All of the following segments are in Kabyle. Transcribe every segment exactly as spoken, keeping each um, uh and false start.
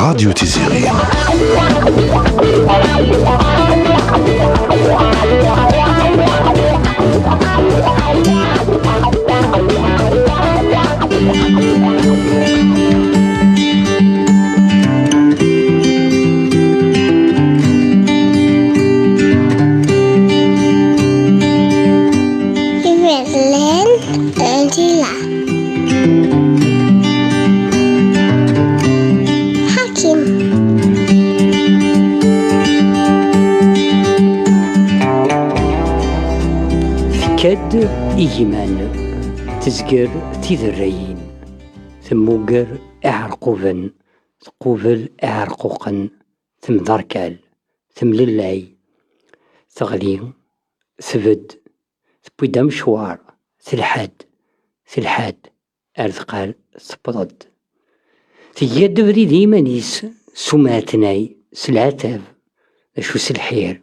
Radio Tiziri. Iberlen n Lila. Ḥakim. Tekka-d igiman, tezger tiderrayin, temmuger iɛerquben, tqubel iɛerquqen, temderkal, temlellay, teɣli, tbedd, tewwi-d amecwar, telḥa-d, telḥa-d, ar teqqar tewweḍ-d. Tga-d abrid i yiman-is s umeɛtnay, s leɛtab, d acu s lḥir.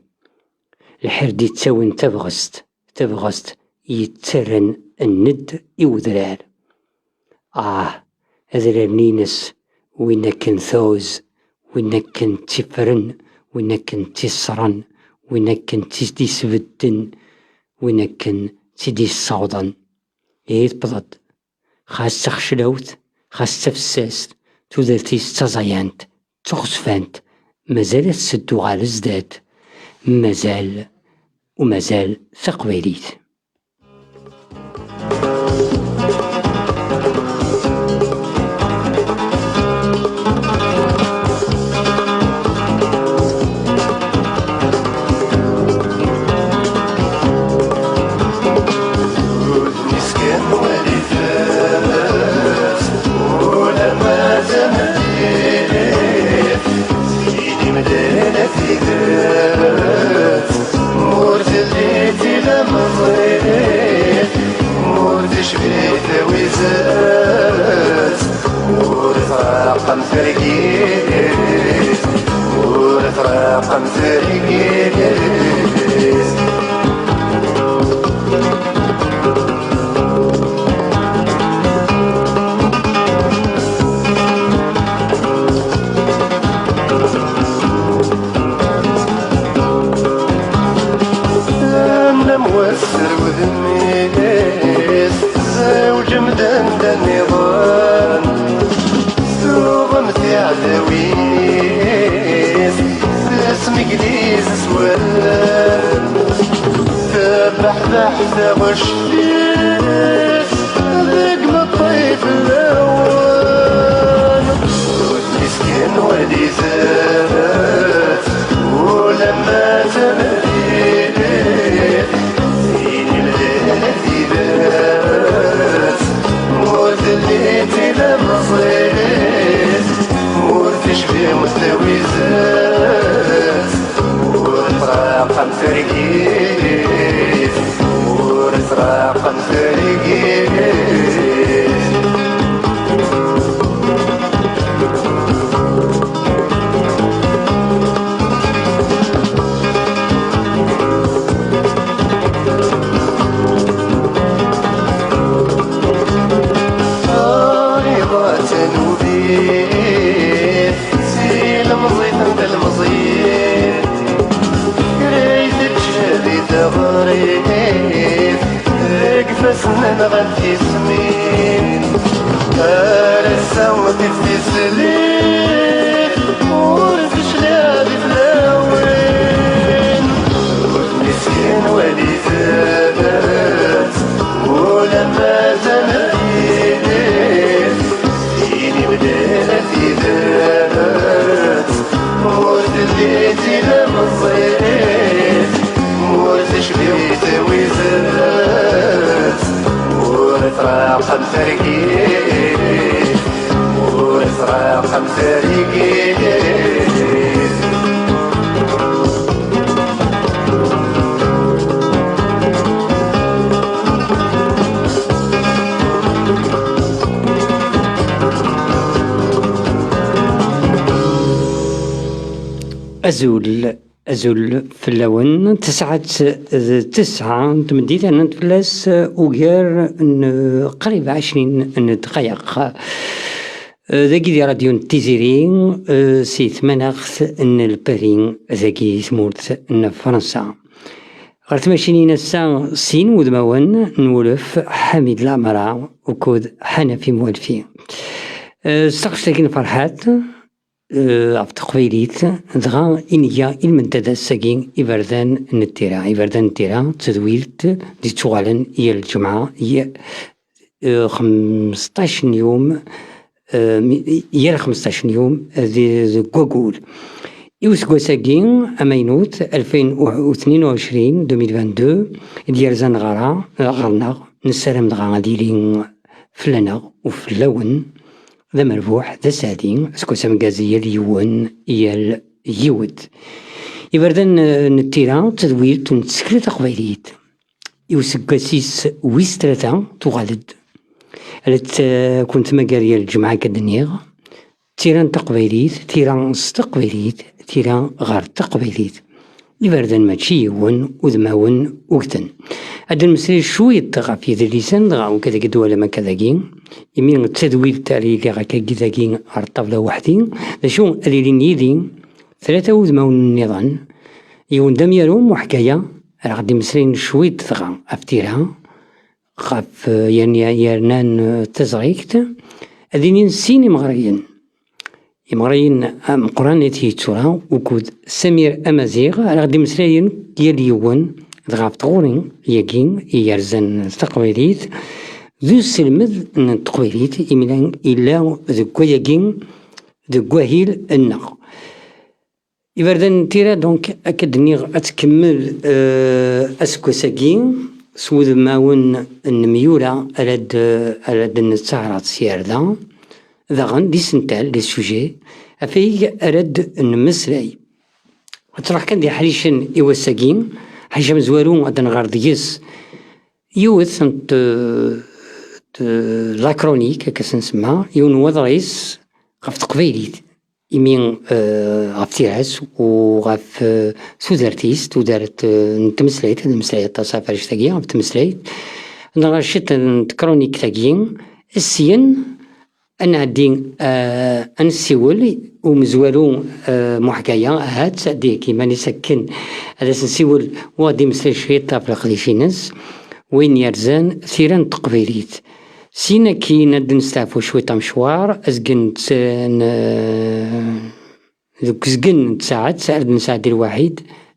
Lḥir d-yettawin tabɣest, tabɣest yettarran nned i wedrar. Ah, adrar-nni-ines, win akken tɛuz, win akken tt-iffren, win akken tt-iṣṣren, win akken tt-id-isbedden, win akken tt-id-yessawḍen. Ihi tewweḍ-d. Xas d taxeclawt, xas d tafessast, tudert-is d taẓayant, d taɣezzfant, mazal ad tetteddu ɣer zdat, mazal u mazal taqbaylit. Meskin wali fell-as, ulamma d tameddilit, inim d tidet, ur telli d tilemẓit, ur tecbi tawizet. Ur tfaqem tergit, ur tfaqem tergit. Annam wasser udem-is, zewǧem-d anda nniḍen. Tuɣem tiɛdawin-is, tesmegdi s swal. Tebbeḥbeḥ taɣect-is deg meṭṭi fell-awen. Miskin wali zdat, ulamma d tameddilit, inim d tidet, ur telli d tilemẓit, ur tecbi tawizet, ur tfaqem tergit, ur tfaqem tergit. Ɣriɣ tanubit si lemẓit n telmeẓit, kra i teǧǧa di teɣrit. Deg ifassen-nneɣ tismin, ar ass-a tif tislit, ur tecliɛ di tlawin. Miskin wali zdat, ulamma d tameddilit, inim d tidet, ur telli d tilemẓit, ur tecbi tawizet, ur tfaqem tergit, ur tfaqem tergit. Azul, azul fell-awen. Tesɛa d tesɛa n tmeddit, rnant fell-as ugar n qrib ɛecrin n ddqayeq. Eh, dagi di radyu n Tiziri, eh, si tmanaɣt n Lpari, dagi i tmurt n Fransa. Ɣer tmacinin ass-a, sin wudmawen n wulef, Ḥamid Lamra ukud Ḥanafi Muwalfi. Eh, s taɣect-agi n Ferḥat, eh, ɣef teqbaylit, dɣa i nga ilmend ad ass-agi iberdan n tira. Iberdan n tira d tedwilt d-ittuɣalen yal lǧemɛa, ye-, eh, xemseṭṭac n yum, eh, mi-, yal xemseṭṭac n yum di, deg wagul. I useggas-agi amaynut, alfin u tnin u ɛecrin, deux mille vingt-deux, i d-yerzan ɣer-a, ɣer-neɣ, nessaram dɣa ad yili fell-aneɣ u fell-awen d amerbuḥ, d aseɛdi, aseggas ameggaz i yal yiwen, i yal yiwet. Iberdan, eh, n tira, d tedwilt n tsekla taqbaylit. I useggas-is wis tlata tuɣal-d. Ad, eh, kun-tmagar yal lǧemɛa akka d-nniɣ. Tira n taqbaylit, tira s taqbaylit, tira ɣer taqbaylit. Iberdan mačči yiwen, udmawen ugten. Ad d-nmeslay cwiṭ ɣef yidlisen, dɣa ukad-agi d-twalam akka dagi, imi d tadwilt ara iliɣ akka dagi ɣer ṭṭabla weḥd-i, d acu ad ilin yid-i tlata wudmawen nniḍen, yiwen d amyaru, Muḥ Gaya, ara ɣ-d-imeslayen cwiṭ dɣa ɣef tira, ɣef, eh, yerna-, yernan, eh, taẓrigt, ad inin sin imeɣriyen. Imeɣriyen ameqqran i t-yettura ukud Samir Amaziɣ, ara ɣ-d-imeslayen yal yiwen dɣa ɣef tɣuri-agi i yerzan s taqbaylit, d uselmed n teqbaylit, imi yella deg wayagi, deg wahil-nneɣ. Iberdan n tira, donc, akka d-nniɣ, ad tkemmel, eh, aseggas-agi s wudmawen n Myura ara d-, ara d-nettaɛraḍ s yarda. Daɣen, d isental, les sujets, ɣef wayeg ara d-nemmeslay. Ad truḥ kan d iḥricen i wass-agi, ḥaca amezwaru ad nɣer deg-s yiwet n t-, t-, la chronique, akka s-nsemma, yiwen n waḍris ɣef teqbaylit, imi, eh, ɣef tira-s u ɣef, eh, tudert-is, tudert, eh, n tmeslayt, ad nemmeslay aṭas ɣef annect-agi, ɣef tmeslayt, neɣ ciṭ n tkronikt-agi, syen ad nɛeddi, eh, ad nessiwel i umezwaru, eh, Muḥ Gaya, ahat ad d-iheggi iman-is akken ad as-nsiwel u ad d-imeslay cwiṭ ɣef leqdic-ines, wayen yerzan tira n teqbaylit. Syin akkin ad d-nesteɛfu cwiṭ amecwar, azgen n ts-, n, deg uzgen n tsaɛet ara d-nesɛeddi lwaḥid,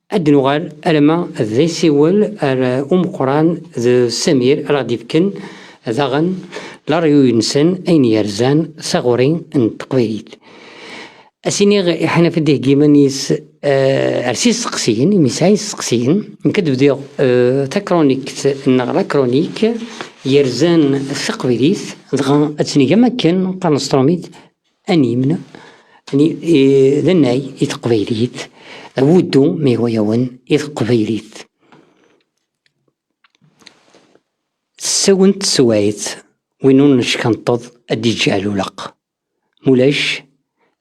ad d-nuɣal alamma d asiwel ar umeqqran d Samir ara ɣ-d-ifken daɣen laṛyu-nsen ayen yerzan taɣuri n teqbaylit. Ad s-iniɣ i Ḥanafi ad d-iheggi iman-is, eh, ar s isteqsiyen, imi yesɛa isteqsiyen. Nekk ad d-bdiɣ, eh, takronikt neɣ la chronique yerzan taqbaylit, dɣa ad tt-neg am akken qqaren s trumit, animn, ani-, eh, d annay i teqbaylit, d awuddu, ma yehwa-yawen, i teqbaylit. Tessawent teswayt, win ur neckenṭeḍ ad d-iǧǧeɛ luleq. Mulac,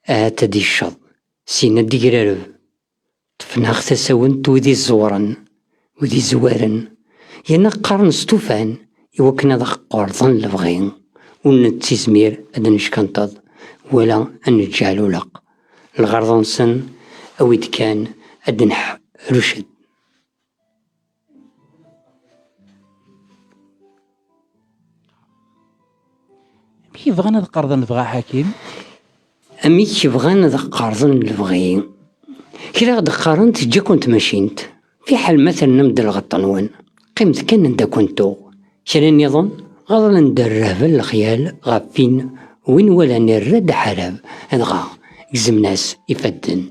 ahat ad d-icceḍ, syin ad d-igrareb. Ṭṭfen-aɣ tasawent wid iẓewren, wid izewwaren, yerna qqaren stufan i wakken ad aɣ-qerḍen lebɣi, ur nettizmir ad d-neckenṭeḍ wala ad neǧǧeɛ luleq. Lɣerḍ-nsen, awi-d kan ad d-nḥruced. Amek i bɣan ad qerḍen lebɣi, Ḥakim? Amek bɣan ad qerḍen lebɣi? Kra ɣ-d-qqaren teǧǧa-ken tmacint, fiḥel ma ternam-d lɣeṭṭ-nwen, qqimet kan anda ken-tuɣ. Kra nniḍen, ɣaḍlen-d rrehba n lexyal ɣef win, win walan irra-d aḥarab, dɣa gezmen-as ifadden.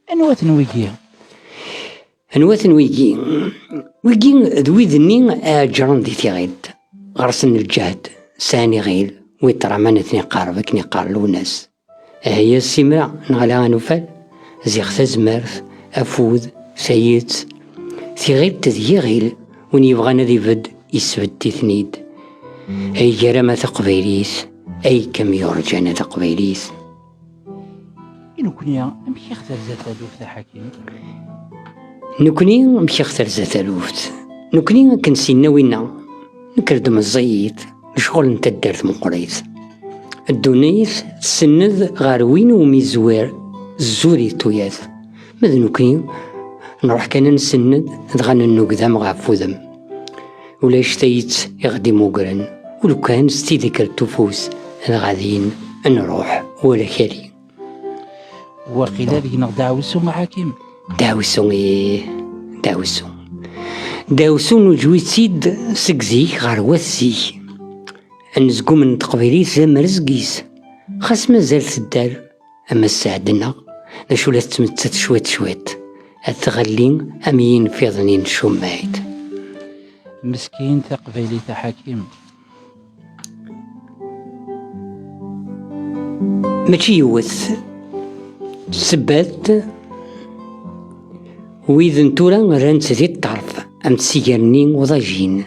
Anwa-ten wigi? Anwa-ten wigi? Wigi d wid-nni iɛeǧǧren di tiɣilt, ɣer-sen lǧehd, sɛan iɣil, wi ṭṭraman ad ten-iqerreb akken iqqar Lwennas. Aha-ya simra neɣ ala ad nufal, ziɣ tazmert, afud, tayet, tiɣilt d yiɣil, win yebɣan ad ibedd isbedd-iten-id. Ay gar-am a taqbaylit, ay kem yurǧan a taqbaylit. I nekkni, amek i ɣ-terza taluft, a Ḥakim? Nekkni, amek i ɣ-terza taluft? Nekkni, akken sinna winna, nekker-d meẓẓiyit, lecɣel n taddart meqqrit. Ddunit tsenned ɣer win umi zwir zzur i tuyat. Ma d nekkni, nruḥ kan ad nsenned, dɣa nennugdam ɣef wudem. Ulac tayet i ɣ-d-imugren, ulukan s tidikelt ufus, dɣa din nruḥ wala kali. Waqila deg-neɣ deɛwessu a Ḥakim. Deɛwessu, ih, deɛwessu. Deɛwessu nuǧew-itt-id seg zik ɣer wat zik. Anezgum n teqbaylit d amerrezg-is. Xas mazal tedder, ama sseɛd-nneɣ, d acu la tettmettat cwiṭ cwiṭ, ad tɣelli am yinfiḍen-in cummayt. Meskin taqbaylit a Ḥakim. Mačči yiwet ssebbat, wid n tura rran-tt di ṭṭerf am tsigar-nni uḍajin.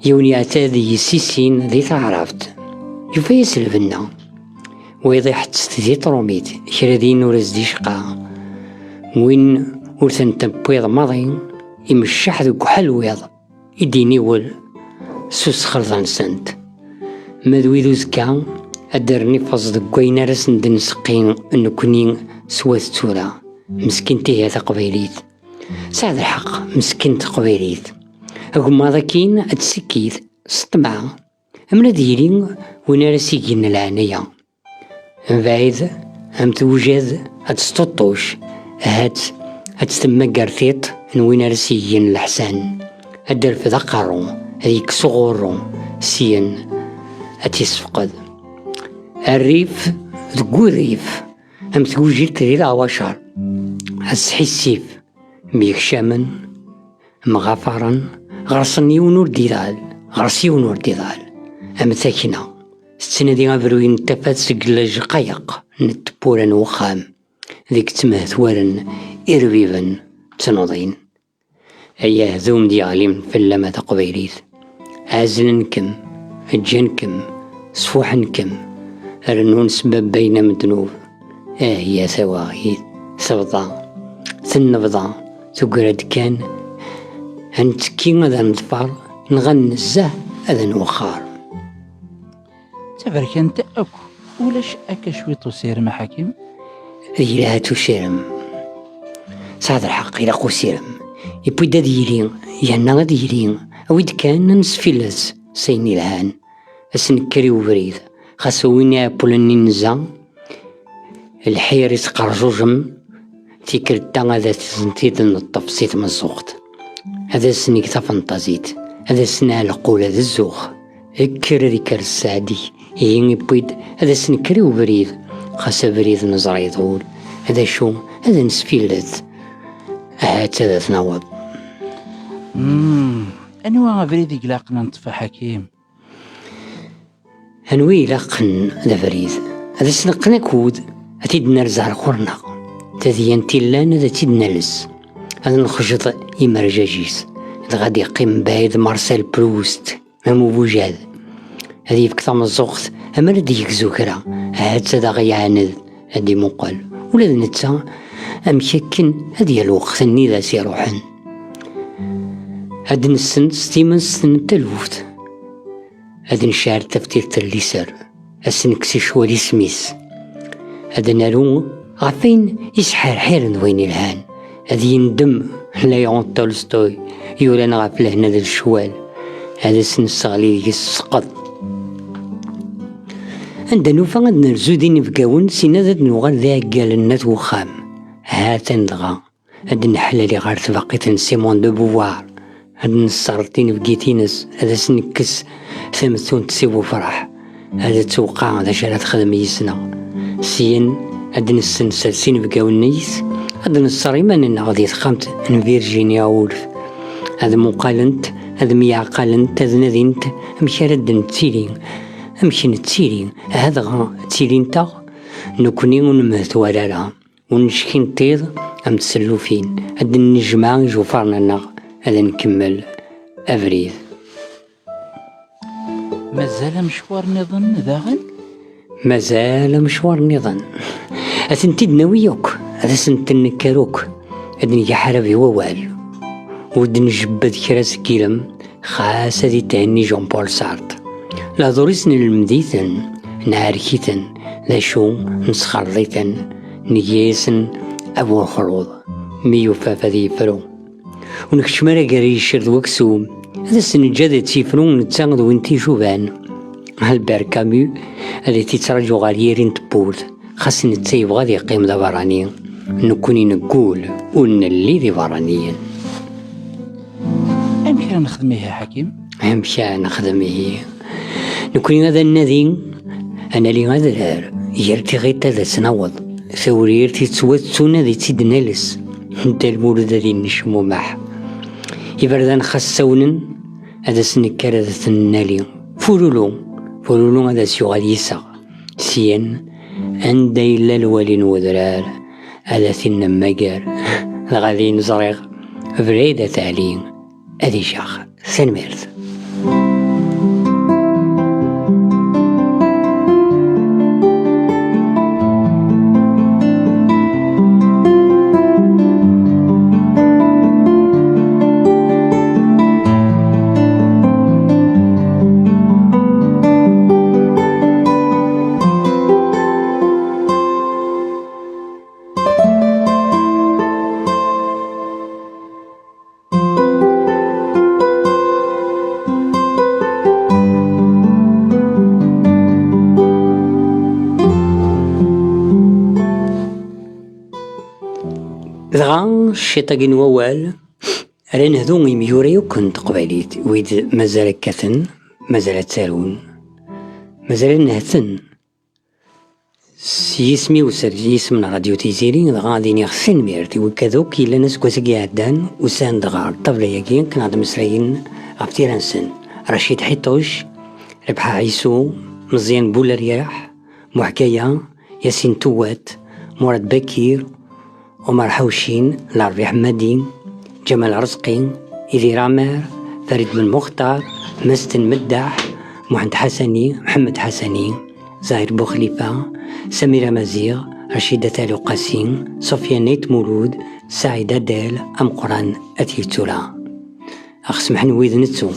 Yiwen yeɛtad yessisin di taɛrabt, yufa-yas lbenna. Wayeḍ iḥettet di tṛumit, kra din ur as-d-icqa. Win ur ten-tewwiḍ maḍi, imecceḥ deg uḥelwiḍ i d-iniwel s usxelḍ-nsent. Ma d wid uzekka, ad d-rren ifeẓ deg wayen ara sen-d-nseqqi nekkni s wat tura. Meskint ihi taqbaylit. Sɛiɣ lḥeqq, meskint taqbaylit. Agemmaḍ akkin ad tsekkit s ṭṭmeɛ. Am la d-yili win ara s-igen leɛnaya. Mbeɛd, am tewjad ad tesṭuṭṭuc, ahat ad temmager tiṭ n win ara s-igen leḥsan, ad d-terfed aqerru, ad yekkes uɣurru, syen ad tt-issefqed. Rrif deg urrif, am tgujilt di leɛwacer, ad tesḥissif, myekcamen, mɣafaren, ɣer-sen yiwen ur d-iḍal, ɣer-s yiwen ur d-iḍal. Am takna, tettnadi abruy n tafat seg lejqayeq n tewwura n wexxam, deg ttmehturen irbiben ttnuḍin. Ay ahdum d-yeɣlin fell-am a taqbaylit. Ɛezlen-kem, ǧǧan-kem, sfuḥen-kem, rennun sbabbayen-am ddnub. Ah ya tawaɣit, tebḍa, tennebḍa, tugra-d kan, ad nettekki ad neḍfer, neɣ ad nezzeh ad nwexxer. Taberkant akk, ulac akka cwiṭ usirem a Ḥakim? Yelha-t usirem. Tesɛiḍ lḥeqq, ilaq usirem. Yewwi-d ad yili, yerna ad yili, awi-d kan ad nesfilet s ayen yelhan. Ad s-nekker i ubrid, xas win iɛepplen i nza, lḥir isqerjujem, tikkelt-a ad as-tent-id-neṭṭef si tmeẓẓuɣt. Ad as-neg tafenṭazit, ad as-nɛelleq ula d zzux. Kker ad ikker sseɛd-ik, ihi yewwi-d ad as-nekker i ubrid, xas abrid neẓra iḍul, d acu ad nesfilet, ahat ad t-naweḍ. Hmm, anwa abrid i ilaqen ad neṭṭef a Ḥakim? Anwi ilaqen d abrid? Ad as-neqqen akud, ad t-id-nerz ar ɣur-neɣ. Tadyant illan ad tt-id-nales. Ad nexjeḍ imerjaj-is. Dɣa ad iqqim mebɛid Marcel Proust, am ubujad. Ad yefk tameẓẓuɣt, amer ad d-yegzu kra, ahat ad aɣ-yeɛned, ad d-imuqel. Ula d netta, amek akken ad yal lweqt-nni d as-iruḥen. Ad d-nessens timest n taluft. Ad necɛel taftilt n liser, ad s-nekkes icwal isem-is. Ad naru ɣef wayen isḥerḥiren d wayen ilhan. Ad yendem Léon Tolstoy yuran ɣef lehna d lecwal. Ad as-nesseɣli deg-s ssqeḍ. Anda nufa ad nerzu d inebgawen, sin ad d-nuɣal d iɛeggalen n at wexxam. Ha-t-an dɣa. Ad d-neḥlali ɣer tbaqit n Simone de Beauvoir, ad d-nesserḍ tinebgit-ines, ad as-nekkes tamtunt s wefraḥ, ad tewqeɛ d acu ara texdem yis-neɣ. Syin, ad d-nessenser s inebgawen-is, ad d-nesser iman-nneɣ di texxamt n Virginia Woolf. Ad muqalent, ad myeɛqalent, ad nadint amek ara d-nettili, amek nettili, ahat dɣa ttilint-aɣ, nekkni ur nemmehtu ara. Ur neckinṭiḍ am tsellufin, ad d-nnejmaɛ ijufaren-nneɣ, ad nkemmel abrid. Mazal amecwar nniḍen daɣen? Mazal amecwar nniḍen. Ad tent-id-nawi akk, ad asent-d-nekker akk, ad d-neg aḥarab i wawal. Ur d-njebbed kra seg yilem, xas ad ithenni Jean-Paul Sartre. Lehdur-is nlemd-iten, Nɛerk-iten, d acu, nesxerḍ-iten, nga-yasen aburxruḍ, mi yufaf ad yefru. Ur nekcem ara gar yiccer d waksum, ad as-neǧǧ ad tt-yefru netta d win t-icuban. Albert Camus ad t-yettraǧu ɣer yiri n tewwurt, xas netta yebɣa ad yeqqim d aberrani, nekkni neggul ur nelli d iberraniyen. Amek ara nexdem ihi, Ḥakim? Amek ara nexdem ihi? Nekkni ad nadi, ad nali adrar, gar tiɣilt ad as-naweḍ, tawrirt yettwattun ad itt-id-nales, Dda Lmulud ad innecmumeḥ. Iberdan xas ssawnen, ad as-nekker ad ten-nali. Fululu, fululu ad as-yuɣal yiseɣ. Syen, anda yella lwali n wedrar, ad t-in-nemmager. Dɣa din ẓriɣ, Brid At Ɛli ad ijax. Tanemmirt. Dɣa, ciṭ-agi n wawal, ara nehdu imyura yakk n teqbaylit, wid mazal kkaten, mazal ttarun, mazal nehten. S yisem-iw, s yisem n Radio Tiziri, dɣa ad iniɣ tanemmirt i wakk ad akk yellan aseggas-agi iɛeddan, usan-d ɣer ṭṭabla-agi, akken ad d-mmeslayen ɣef tira-nsen. Racid Ḥiṭuc, Rebḥa Ɛisu, Meẓyan Buleryaḥ, Muḥ Kaya, Yasin Tuwat, Murad Bakir, Omar Ḥawcin, Larbi Ḥemmadi, Ǧamal Rezqi, Idir Amer, Farid Ben Muxtar, Masten Meddaḥ, Muḥend Ḥasani, Mḥemmed Ḥasani, Zahir Buxlifa, Samira Maziɣ, Racida Taluqasi, Sofia Nayt Mulud, Saɛid Adel, ameqqran at yettura. Ax semḥen wid nettu.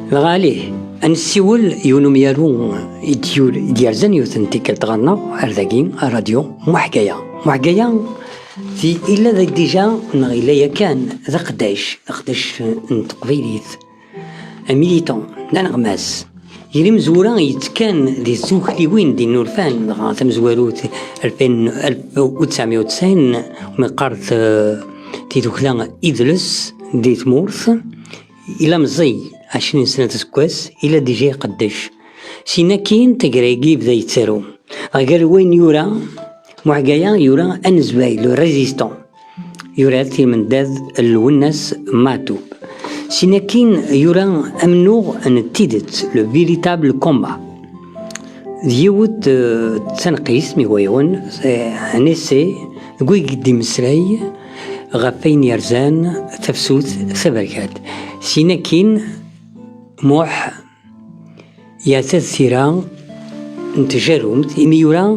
Dɣa alih, ad nessiwel yiwen umyaru i d-yul-, i d-yerzan yiwet n tikkelt ɣer-neɣ, ar dagi, ar radyu Muḥkaya. Muḥkaya, di, illa d dija, neɣ illa yakan, d aqeddac, d aqeddac n teqbaylit. Un militant, d aneɣmas. Yir imezwura yettekkan di tdukliwin d inurfan, dɣa tamezwarut alfin, alef u tesɛemya u tesɛin, mi qqart, eh, tidukla idles di tmurt, ila meẓẓiy, ɛecrin sna aseggas, ila dija iqeddec. Sin akkin, taggara-agi yebda yettaru. Dɣa gar wayen yura, Muḥgaya yura Anezbay, le résistant. Yura-t i lmendad n Lwennas Maɛtub. Sin akkin yura amennuɣ n tidet, le véritable combat. D yiwet, eh, d taneqqist, mi wayeɣ, eh, un essai deg wayeg d-imeslay ɣef wayen yerzan tafsut taberkant. Sin akkin Muḥ Yeɛtad tira n tjerrumt, imi yura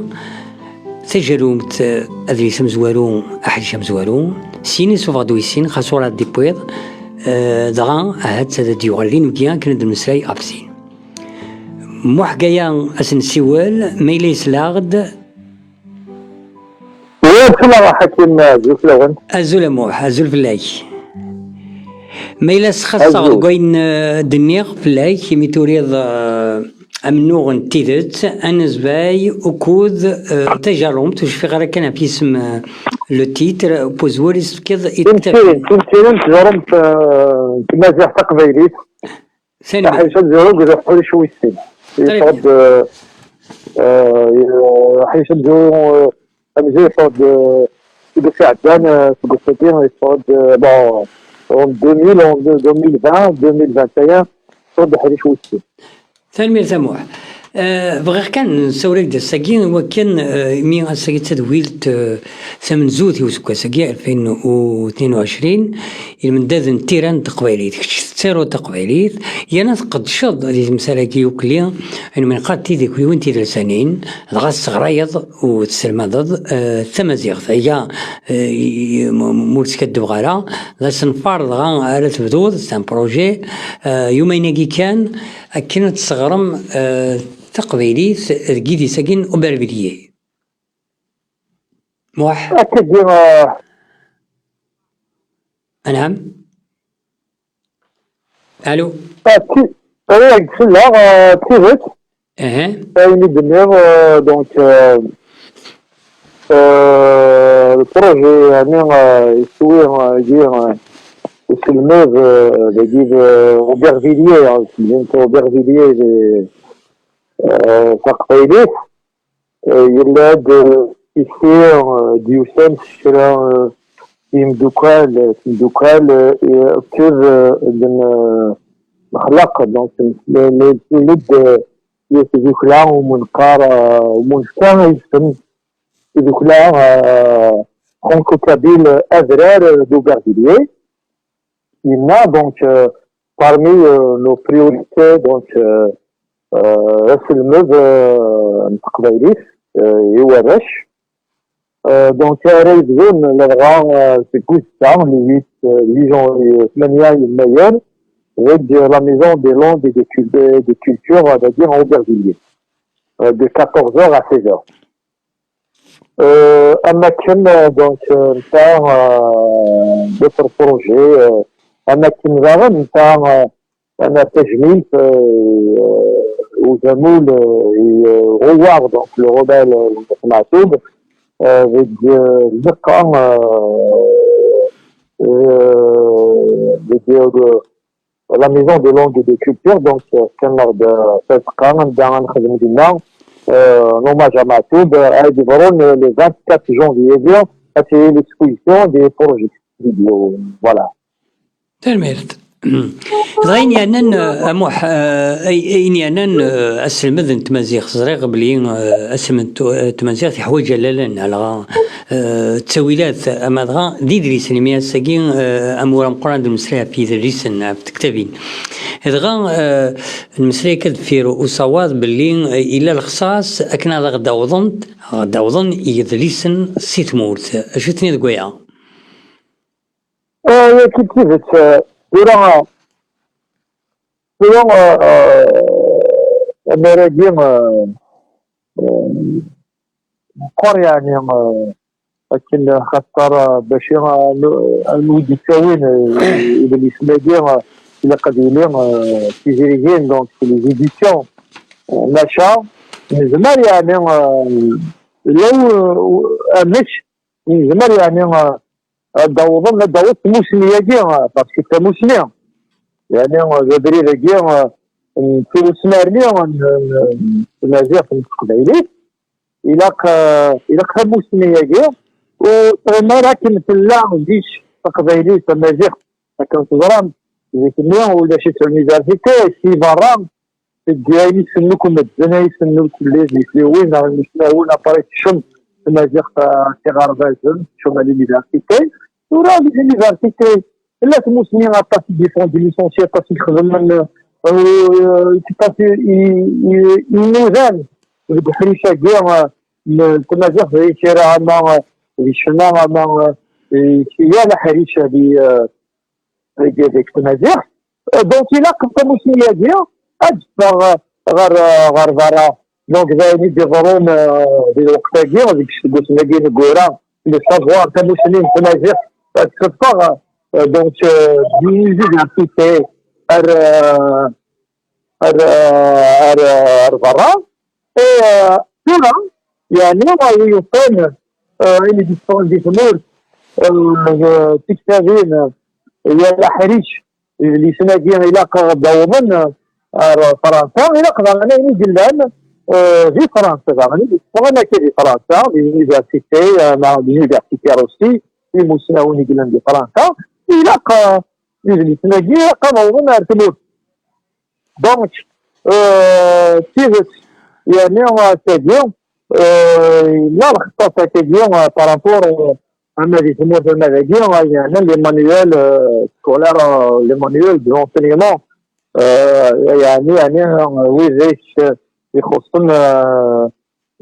tajerrumt, eh, adlis amezwaru, aḥric amezwaru, sin isuffeɣ-d wis sin, xas ur d-iwwiḍ, eh, dɣa ahat ad d-yuɣal d inebgi akken ad d-nemmeslay ɣef sin. Muḥ Gaya ad s-nsiwel, ma yella yesla-aɣ-d, Wa, sselaɣ a Ḥakim, azul fell-awen. Azul a Muḥ, azul fell-ak. Ma yella sxaṣṣaɣ Azul. Deg wayen, eh, d-nniɣ fell-ak, imi turiḍ, eh, amennuɣ n tidet, anezbay, ukud, eh, tajerrumt, ur cfiɣ ara kan ɣef yisem, eh, le titre, n uzwir i s-tefkiḍ i Timsirin, timsirin n tjerrumt, eh, n tmaziɣt taqbaylit. Tanemmirt. Aḥric amezwaru deg uḥric wis sin. Très bien. Yeffeɣ-d, euh, euh, aḥric amezwaru, euh, amezwaru yeffeɣ-d, euh, deg useggas iɛeddan, euh, seg usagi yeffeɣ-d, euh, bon, en deux mille, en deux mille vingt, deux mille vingt et un, yeffeɣ-d aḥric wis sin. Tanemmirt a Muḥ. Eh, bɣiɣ kan nessawel-ak-d ass-agi, wakken, eh, mi ass-agi d tadwilt, eh, tamenzut i useggas-agi, alfin u tnin u ɛecrin, ilmendad n tira n teqbaylit. Kečč tettaruḍ taqbaylit, yerna tqeddceḍ di temsal-agi ukli, ayen mi neqqar tidikliwin tidelsanin, dɣa tesseɣrayeḍ u tesselmadeḍ, eh, tamaziɣt. Aya, eh, i-, i-, m-, m-, ur skaddbeɣ ara, d asenfar dɣa ara tebduḍ, c'est un projet, eh, yumayen-agi kan, akken ad tesseɣrem, eh, taqbaylit deg yidis-agi n Aubervilliers. Muḥ. Akka-agi, eh, Anɛam. Allô. Ah, ti-, eh, selleɣ, eh, d tidet. Ayen i d-tenniḍ, eh, donc, eh, eh, le projet, yeɛni, eh, iswi, eh, agi, eh, uselmed, eh, dagi d, eh, Aubervilliers, eh, temdint Aubervilliers di, eh, taqbaylit, eh, yella-d, eh, isi, eh, d-yusan s kra, eh, imdukal, eh, timdukal, eh, akked, eh, d-, eh, nexlaq, donc, n-, n-, n-, n-, eh, i tdukla umunqar, eh, umunefka isem tidukla, eh, franco-kabyle adrar, eh, d'Aubervilliers. Yenna, donc, eh, parmi, eh, nos priorités, donc, eh, eh, aselmed, eh, n teqbaylit, eh, i warrac. Euh, donc, ara yebdun ladɣa, euh, seg wis ttesɛa, le huit, euh, le huit janvier, euh, tmanya yennayer, deg, euh, la Maison des Langues et des Cul-, des, des Cultures, euh, dagi en Aubervilliers, euh, de quatorze heures à seize heures. Euh, am akken, euh, donc, euh, nta, euh, d'autres projets, euh, am akken daɣen nta, euh, Ana tajmilt, euh, uzamul, euh, i, euh, Ɣuwaṛ, donc, le Rebelle, euh, Maɛtub, euh, deg, euh, Lmeqqa, euh, euh, deg, euh, la Maison des Langues et des Cultures, donc, euh, fkan-aɣ-d, euh, tazeqqa, anda ad nexdem dinna, euh, un hommage à Maɛtub, euh, ad yeḍrun, euh, le vingt-quatre janvier, ad tili l'exposition des projets vidéo, voilà. Tanemmirt. Dɣa ayen yeɛnan, eh, a Muḥ, eh, ay-, ayen yeɛnan, eh, aselmed n tmaziɣt, ẓriɣ belli, eh, aselmed n tu-, eh, tmaziɣt yeḥwaǧ allalen, neɣ, eh, ttawilat, ama dɣa d idlisen, imi ass-agi, eh, amur ameqqran d lmeslay ɣef yidlisen, ɣef tektabin. Dɣa, eh, lmeslay akka deffir usawaḍ belli, eh, yella lexṣaṣ akken ad aɣ-d-awḍent, ad aɣ-d-awḍen yidlisen si tmurt. Acu tenniḍ deg waya? Eh, yaki d tidet, eh, tura, tura, eh, eh, amar-agi, eh, eh, meqqer, yeɛni, eh, akken xaṭer, eh, bac i, eh, nu-, eh, anwa i d-ittawin, eh, idlisen-agi, eh, ilaq ad yili, eh, tizrigin, donc, les éditions, eh, maca, nezmer, yeɛni, eh, law, eh, amek, nezmer, yeɛni, eh, ad d-awḍen, ad d-taweḍ tmusni-agi, eh, parce que d tamusni, yeɛni, eh, d abrid-agi, eh, n tusnerni, eh, n, n, n tmaziɣt n teqbaylit, ilaq, eh, ilaq tamusni-agi, ur teɣim ara akken tella zik taqbaylit, tamaziɣt, akken teẓram, zik-nni ulac-itt université, si berra, deg ayen isennu akk medden, ay isennu akk les, les, win, neɣ imeslawen, après tekcem tmaziɣt, ah, s iɣerbazen, tekcem à l'université. Tura, les universités, tella tmusni, aṭas i d-yeffɣen d licenciés, aṭas i ixedmen, euh, aṭas i, i, i, i inudan deg uḥric-agi, euh, n tmaziɣt, di tira, ama, euh, di ccna, ama, euh, di yal aḥric di, euh, deg, deg tmaziɣt. Euh, donc, ilaq tamusni-agi ad teffeɣ, euh, ɣer, euh, ɣer berra. Donc, d ayen i d-iḍerrun, euh, di lweqt-agi, deg useggas-agi ineggura, le savoir, tamusni n tmaziɣt, ad teffeɣ, euh, donc, euh, di université, ar, euh, ar, euh, ar, euh, ar berra. Et, euh, tura, yeɛni, wi yuffan, euh, ayen i d-yeffɣen di tmurt, euh, tiktabin, euh, yal aḥric, idlisen-agi ilaq ad d-awḍen, euh, ar Fransa, ilaq daɣen ayen i yellan, euh, di Fransa, daɣen i d-yeffɣen akka di Fransa, di l'université, euh, neɣ di l'université aussi, imusnawen i yellan di Fransa, ilaq, euh, idlisen-agi ilaq ad awḍen ar tmurt. Donc, euh, d tidet, Yeɛni, euh, tagi, euh, yella lxeṭṭa tagi, euh, par rapport, euh, ama di tmurt ama dagi, euh, yeɛni les manuels, euh, scolaires, euh, les manuels de l'enseignement, euh, yeɛni, yeɛni, euh, wid i, euh, ixuṣṣen, euh,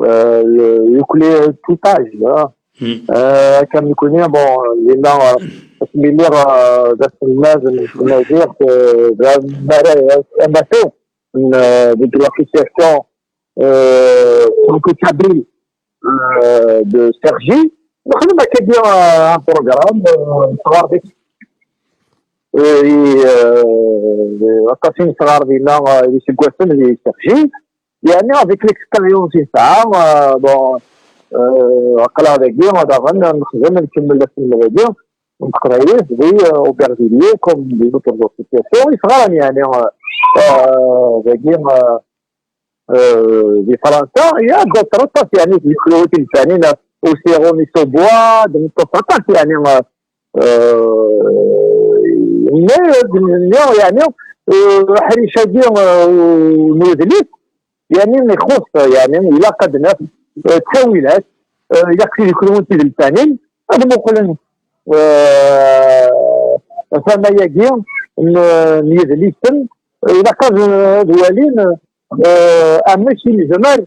euh, le, le clé tout âge, hein. Euh, comme nous connaissons, bon, il y a, euh, asmi lliɣ, euh, d aselmad n tmaziɣt, euh, d amara-, amasu n, euh, de l'association, euh, franco-kabyle, euh, de Cergy. Nexdem akkagi, euh, un programme, euh, sɣar di, euh, i, euh, aṭas i nesɣar dinna, euh, iseggasen di Cergy. Yeɛni, avec l'expérience i nesɛa, euh, bon, euh, aql-aɣ dagi, daɣen nexdem, nkemmel aselmed-agi n teqbaylit di, euh, Aubervilliers, comme des autres associations. Yeɣra-d, yeɛni, euh, euh, dagi, euh, euh, di Fransa, il y a d'autres aṭas, yeɛni, di tmeṭṭut n Lfanin, euh, Auxerre-en-Aussebois, d tmeṭṭut aṭas, yeɛni, euh, euh, mais, euh, yeɛni, euh, aḥric-agi, euh, n udlis, yeɛni, ixuṣṣ, yeɛni, ilaq ad naf, euh, ttawilat, euh, ilaq tid ikrun tid Lfanin, ad muqlen, euh, tama-agi n, n yidlisen, ilaq ad, ad walin, euh, amek i nezmer,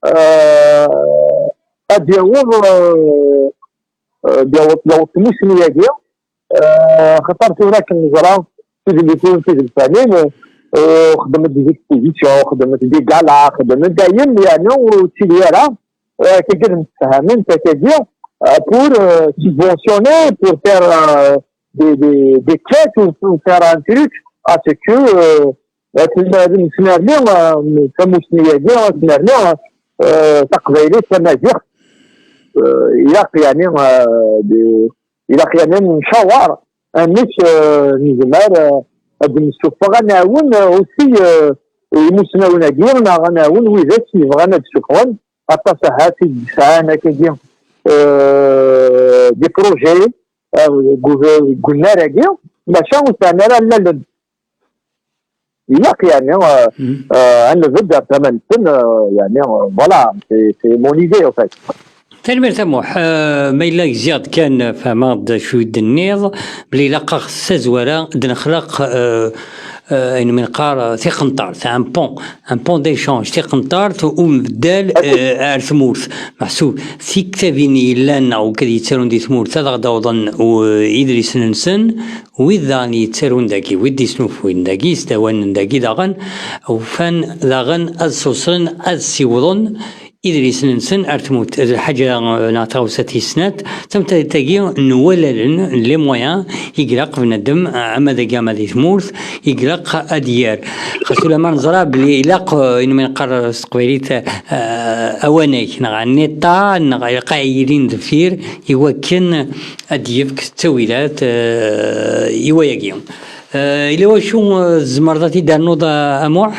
euh, ad yaweḍ, euh, euh, ad yaweḍ, yaweḍ tmussni-agi, euh, xaṭer tura akken neẓra, tidlisin tid Lfanin, euh, xedment des expositions, xedment des galas, xedment dayem, yeɛni ur ttili ara, euh, akkagi ad msefhamen, akkagi, euh, pour, euh, subventionner, pour faire, euh, des, des, des quêtes ou pour faire un truc à ce que, euh, ad nesnerni, euh, tamussni-agi, ad nesnerni, euh, taqbaylit, tamaziɣt, euh, ilaq, yeɛni, euh, de, ilaq, yeɛni, ad ncawer amek, euh, nezmer, euh, ad d-nessuffeɣ, ad nɛawen, euh, aussi, euh, imusnawen-agi, neɣ ad nɛawen widak yebɣan ad d-ssuffɣen, aṭas ahat i d-sɛan akkagi, euh, des projets, euh, deg u-, deg unnar-agi, maca ur sɛan ara allalen. Ilaq, yeɛni, euh, euh, ad nbedd ar tama-nsen, euh, yeɛni, euh, voilà, c'est, c'est mon idée, en fait. Tanemmirt a Muḥ. Euh, ma yella gziɣ-d kan, fehmeɣ-d d acu i d-tenniḍ, belli ilaq-aɣ s tazwara ad nexleq, euh, euh, ayen umi neqqar, euh, tiqenṭert, un pont, un pont d'échange, tiqenṭert umbeddal, euh, ar tmurt. Meḥsub, tiktabin yellan neɣ ukad yettarun di tmurt ad aɣ-d-awḍen, euh, idlisen-nsen, wid daɣen yettarun dagi, wid d-isnufuyen dagi, yesdawanen dagi daɣen, ufan daɣen ad sewṣlen, ad ssiwḍen idlisen-nsen ar tmurt. D lḥaǧa, eh, neɣ taɣawsa tis snat, d tamettant-agi n wallalen, n les moyens, i ilaq bnadem, eh, ama dagi ama di tmurt, i ilaq ad d-yerr. Xas ulamma neẓra belli ilaq, eh, ayen umi neqqar s teqbaylit, eh, awanag, neɣ un État, neɣ ilaq ad yilin deffir i wakken ad d-yefk ttawilat, eh, i wayagi. Eh, ila wacu, eh, tzemreḍ ad t-id-ternuḍ, eh, a Muḥ,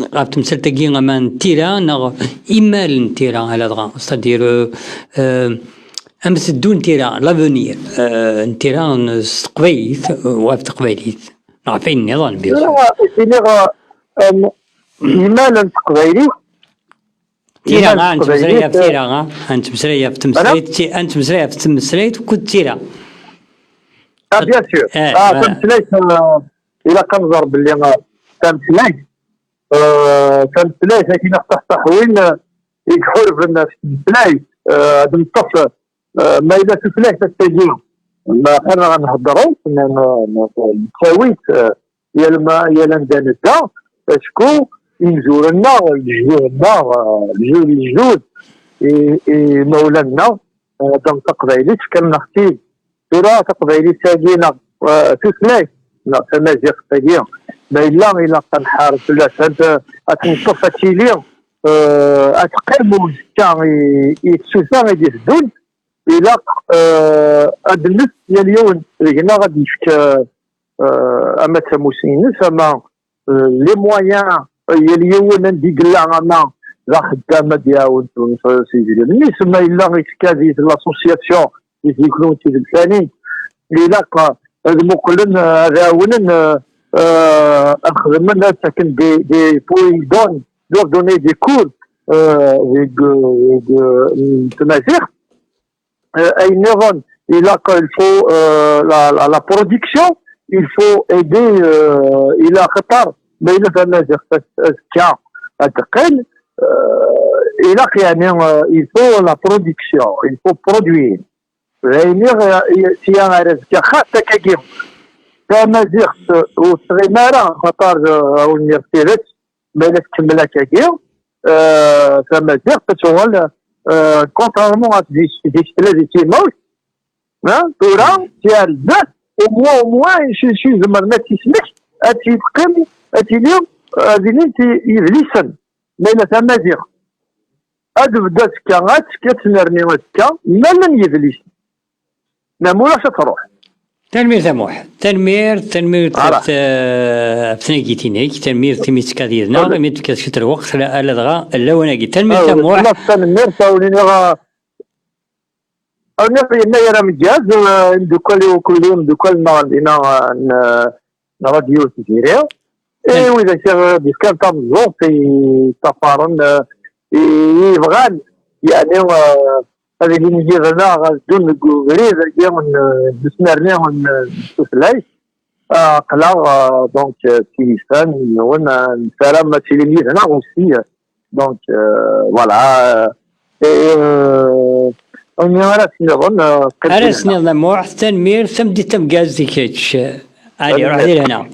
ɣef temsalt-agi ama n tira, neɣ imal n tira, ala dɣa, c'est-à-dire, eh, eh, am teddu n tira, l'avenir, eh, n tira n, s teqbaylit, eh, ɣef teqbaylit, neɣ ɣef ayen nniḍen, bien sûr. Ttiniɣ, ttiniɣ, eh, em, imal n teqbaylit, tira, imal n ah, nettmeslay ɣef teqbaylit, tira, ah, nettmeslay ɣef tmeslayt, ti-, nettmeslay ɣef tmeslayt akked tira. Ah, bien sûr. Eh, ah, voilà. Tameslayt, euh, ilaq ad nẓer belli, euh, tameslayt, euh, tameslayt, akken ad taḥwin, euh, i iḥurben ɣef tmeslayt, euh, ad neṭṭef, euh, ma yella tutlayt ass-agi, ma xir ad nhedder-it, n-, n-, n-, nettawi-t, euh, yal ma, yal anda nedda, acku imezwura-nneɣ, lejdud-nneɣ, euh, lejdud, lejdud, i, imawlan-nneɣ, eh, d taqbaylit, fkan-aɣ-tt-id. Tura taqbaylit-agi neɣ, eh, tutlayt, neɣ tamaziɣt-agi, ma yella ilaq ad nḥareb fell-as, ad, ad tt-neṭṭef ad tili, eh, ad teqqim i uzekka i, i tsuta i d-iteddun, ilaq, eh, ad d-nef yal yiwen deg-neɣ ad d-yefk, eh, eh, ama d tamussni-ines, ama, eh, les moyens, eh, yal yiwen anda i yella, ama d axeddam ad d-iɛawen s, s, s idrimen-is, ma yella yefka di l'association, di tdukli n Tidelsanin, ilaq, eh, ad muqlen, eh, ad ɛawnen, eh, eh, ad xedmen, ad ttaken des, des points d'eau, doivent donner des cours, euh, deg, deg, n tmaziɣt. Euh, ayen nniḍen, ilaq, il faut, euh, la, la, la production, il faut aider, euh, ila xaṭer, ma yella tamaziɣt azekka ad teqqel, euh, ilaq, yeɛni, euh, il faut la production, il faut produire. D ayen i, i, sya ar azekka, xas akkagi, tamaziɣt ur tɣim ara, xaṭer, euh, awen-nniɣ tidet, ma yella tkemmel akkagi, euh, tamaziɣt ad tuɣal, euh, contrairement à zik, zik tella di timawt, hein, tura, si ar zdat, au moins, au moins, ci, ci, zemren ad tt-ismek, ad tt-yeqqim, ad tili, euh, ad ilint i, yidlisen. Ma yella tamaziɣt, ad tebdu azekka, ad tt-, ad tennerni azekka, ma llan yidlisen. Ma ulac ad truḥ. Tanemmirt a Muḥ. Tanemmirt, tanemmirt ɣef, eh, ɣef tnagit-inek. Tanemmirt imi tekkaḍ yid-neɣ, imi tekkaḍ ciṭ n lweqt, ala, ala dɣa lawan-agi. Tanemmirt a Muḥ. Tanemmirt, a wen-iniɣ, a wen-iniɣ yennayer ameggaz, eh, imeddukal-iw kulli, imeddukal-nneɣ dinna, eh, n, eh, n Radio Tiziri. I widak i ɣ-d-yefkan tameẓẓuɣt, i ṭṭafaren, eh, i, i yebɣan, yeɛni, eh, ad ilin yid-neɣ, ad ddun deg ubrid-agi n, n usnerni n, n tutlayt. Ah, aql-aɣ, eh, donc, eh, d tilifan yiwen, eh, nessaram ad tilim yid-neɣ aussi, eh, donc, eh, voilà, eh, et, eh, ayen ara s-nniḍen, eh, qqim Ara yid-neɣ. S-nniḍen a Muḥ, tanemmirt, tameddit tameggazt i kečč. Ali, ruḥ di lehna.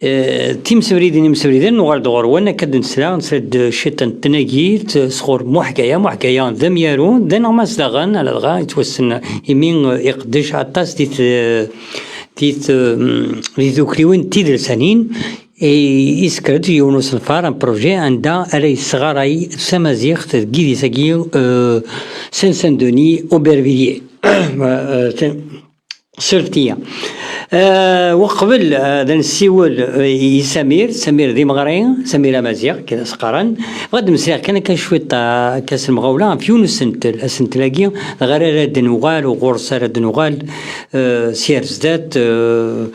Eh, timsebridin, imsebriden, nuɣal-d ɣur-wen, akka d-nesla, nesla-d ciṭ n tnagit, eh, sɣur Muḥ Gaya. Muḥ Gaya d amyaru, d aneɣmas daɣen, aladɣa yettwassen imi, eh, iqeddec aṭas di t-, di t-, mm, di tdukliwin tidelsanin, i, isekker-d yiwen usenfar, un projet, anda ara yesɣaray tamaziɣt deg yidis-agi, eh, Saint-Saint-Denis, Aubervilliers. Eh, eh, Surfet-iyi. Eh, uqbel, eh, ad nessiwel, eh, i Samir, Samir d imeɣri, Samir Amaziɣ, kan as-qqaren. Bɣiɣ ad d-mmeslayeɣ kan akka cwiṭ, eh, akka s lemɣawla, ɣef yiwen usentel. Asentel-agi, dɣa ara d-nuɣal, u ɣur-s ara d-nuɣal, eh, s ar zdat, eh,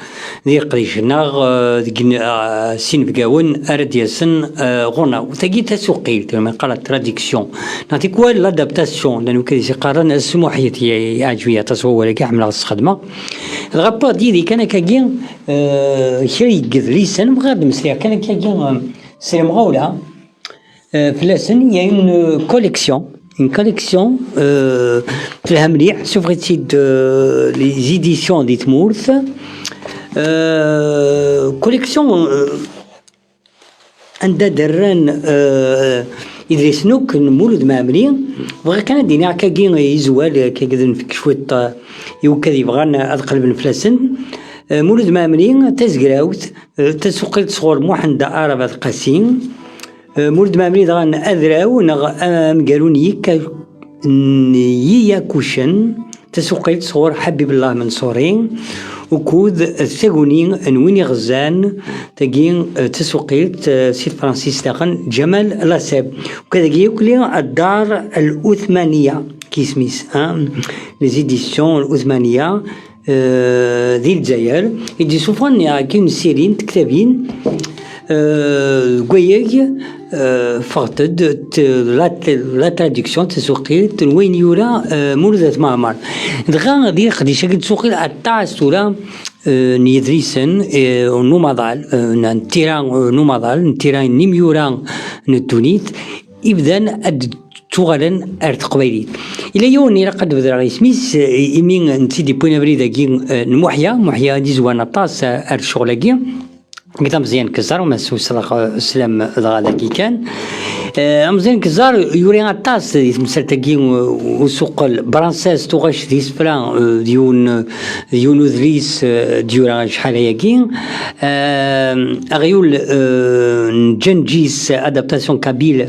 d iqdic-nneɣ, eh, deg n-, eh, s inebgawen ara d-yasen, eh, ɣur-neɣ. Tagi tasuqilt, ma yeqqar la traduction. Neɣ tikwal l'adaptation, llan wid i s-iqqaren asmuḥ-it, i-, iɛǧeb-iyi aṭas wawal-agi, ḥemmleɣ ad s-xedmeɣ. Dɣa wwiɣ-d yid-i kan akkagi, eh, kra n yidlisen, bɣiɣ ad d-mmeslayeɣ kan akkagi, eh, s lemɣawla, eh, fell-asen, il y a une collection, une collection, eh, telha mliḥ, sufeɣ-itt-id, eh, les éditions di tmurt, eh, collection, eh, anda d-rran, eh, idlisen akk n Mulud Mɛemmri. Bɣiɣ kan ad d-iniɣ akkagi izwal, akkagi ad nefk cwiṭ, eh, i wakk ad yebɣan ad qelben fell-asen. Eh, Mulud Mɛemmri, tazegrawt, eh, tasuqilt sɣur Muḥend Aɛrab At Qasi. Eh, Mulud Mɛemmri daɣen adraw neɣ amgaru n yikka n Yiyakucen, tasuqilt sɣur Ḥabibellah Menṣuri, ukud taguni n win iɣezzan, tagi, eh, tasuqilt, eh, si tefransist daɣen, Ǧamal Laseb. Ukad-agi yakk li Ddar Al-Uthmaniya, kismis, hein, les éditions Al-Uthmaniya, eh, di Lezzayer, i d-yessufɣen, yeɛni, siri n tektabin, eh, deg wayag, eh, ffɣent-d t-, la, la traduction, tasuqilt n wayen yura, eh, Mulud At Mɛemmer. Dɣa di leqdic-agi d tsuqilt aṭas tura, eh, n yedlisen, eh, n umaḍal, eh, n, n tira, eh, n umaḍal, n tira n yimyura n ddunit, ibdan ad d-ttuɣalen ar teqbaylit. Ila yiwen ilaq ad d-bedreɣ isem-is, eh, imi n-, netta i d-yewwin abrid-agi, eh, n Muḥya. Muḥya d izwan aṭas, eh, ar ccɣel-agi. Nekk d ameẓyan Keẓar, uma s-usreɣ, eh, sslam dɣa dagi kan. Eh, ameẓyan Keẓar yuri aṭas di temsalt-agi, eh, usuqel Bransès tuɣac d isefra, eh, d yiwen, eh, d yiwen udlis, eh, d-yura acḥal ayagi. Eh, aɣyul, eh, n Ǧenǧis, adaptation kabyle,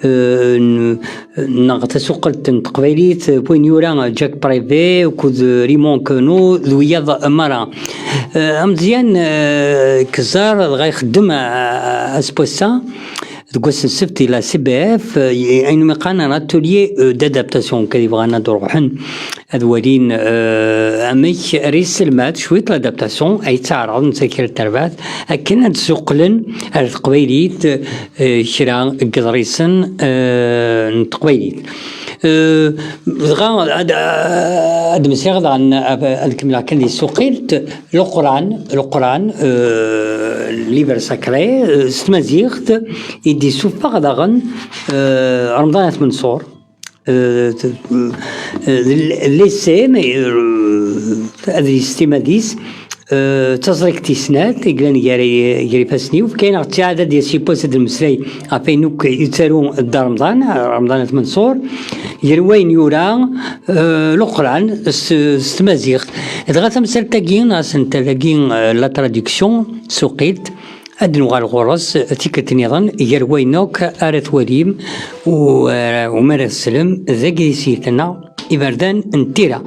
eh, n-, neɣ tasuqelt n teqbaylit, eh, n wayen yura Jack Prévey akked Raymond Queneau d wiyaḍ merra. Eh, ameẓyan, eh, Keẓar dɣa ixeddem, eh, ass n wass-a, deg wass n ssebt, di la C B F, eh, ayen umi qqaren un atelier, eh, d'adaptation, kad yebɣan ad ruḥen, ad walin, eh, amek ara yesselmad cwiṭ l'adaptation ay ttaɛraḍ netta kra n terbaɛt akken ad d-suqlen ar teqbaylit, eh, kra n yeḍrisen, eh, n teqbaylit. Eh, dɣa ad, ad msiɣ daɣen, ad kemmleɣ kan di tsuqilt, Leqran, Leqran, eh, livre sacré, eh, s tmaziɣt i d-isuffeɣ daɣen, eh, Remḍan At Menṣur, eh, t-, eh, l-, l'essai, mais, eh, adlis timad-is, eh, d taẓrigt tis snat i yellan gar, gar ifassen-iw, fkan-aɣ ttiɛad ad d-yas yiwwas ad d-nemmeslay ɣef wayen akk yettaru Dda Remḍan, Remḍan At Menṣur, gar wayen yura, eh, Leqran s, s tmaziɣt. Dɣa tamsalt-agi, neɣ asentel-agi, eh, la traduction, suqilt, ad nuɣal ɣur-s tikkelt nniḍen gar wayen akk ara twalim u, eh, u mi ara teslem dagi di ssyit-nneɣ, Iberdan n Tira.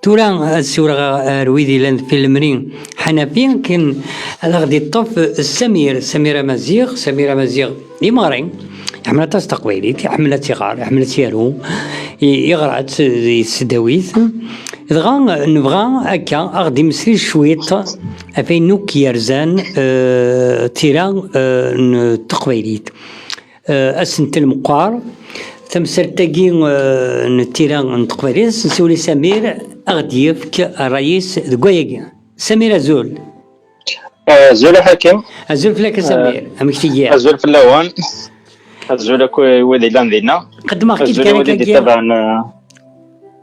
Tura ad siwleɣ ar wid yellan deffir lemri Ḥanafi, akken ad aɣ-d-iṭṭef Samir, Samir Amaziɣ, Samir Amaziɣ d imeɣri, iḥemmel aṭas taqbaylit, iḥemmel ad tt-iɣer, iḥemmel ad tt-yaru, i-, iɣra-tt di tesdawit. Dɣa nebɣa akka ad ɣ-d-immeslay cwiṭ ɣef wayen akk yerzan, eh, tira, eh, n teqbaylit. Eh, asentel meqqar, tamsalt-agi, eh, n tira n teqbaylit, nsiwel i Samir, ad ɣ-d-yefk ṛṛay-is deg wayagi. Samir, azul. Eh, azul a Ḥakim. Azul fell-ak a Samir. Eh, amek tgiḍ? Azul fell-awen. Azul akk i wid yellan dinna. Qeddmeɣ-k-id azul kan i wid i d-yettabaɛen, eh,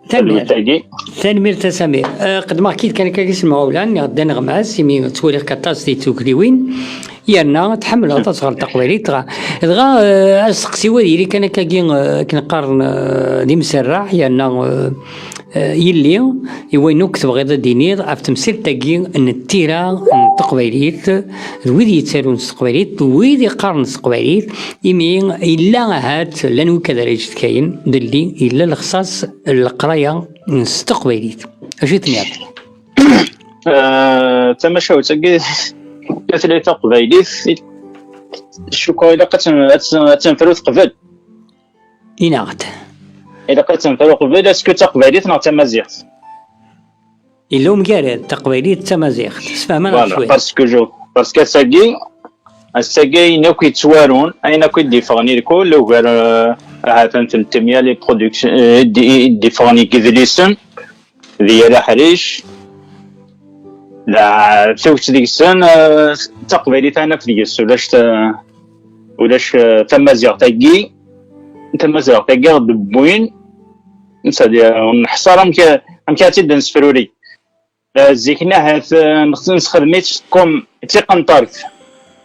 tanemmirt. Tanemmirt a Samir. Eh, qeddmeɣ-k-id kan akka s lemɣawla, nniɣ-d ad neɣmas, imi ttwaliɣ-k aṭas di tdukliwin, yerna tḥemmleḍ ad teɣreḍ taqbaylit, dɣa, dɣa, eh, asteqsi-w ad yili kan akkagi, eh, akken qqaren, eh, d imserreḥ, yerna, eh, eh, yelli, i wayen akk tebɣiḍ ad d-tiniḍ ɣef temsirt-agi n tira n teqbaylit, d wid yettarun s teqbaylit, d wid iqqaren s teqbaylit, imi yella ahat llan wikad ara yecetkayen, d lli yella lexṣaṣ n leqraya s teqbaylit. Acu i tenniḍ? Eh, tamacahut-agi, tutlayt taqbaylit, cukkeɣ ilaq ad ten-, ad ten-, ad tenfru teqbel. Inaɣ-d. Ilaq ad tenfru qbel, est-ce que d taqbaylit neɣ d tamaziɣt? Yella umgarad, taqbaylit d tamaziɣt. Sfehman-aɣ cwiṭ. Voilà, parce que je, parce que ass-agi, ass-agi ayen akk yettwarun, ayen akk i d-yeffɣen i lkul, ugar, euh, ahat n telt mya les productions, euh, i d-, i d-yeffɣen deg yidlisen, di yal aḥric, d tuget deg-sen, euh, d taqbaylit ara naf deg-s, ulac ta-, ulac, euh, tamaziɣt-agi, tamaziɣt-agi ɣ-d-wwin, c'est-à-dire, ur nḥeṣṣar amek, amek ara tt-id-nesfruri. Eh, zik-nni ahat, eh, nex-, nessexdem-itt comme d tiqenṭert,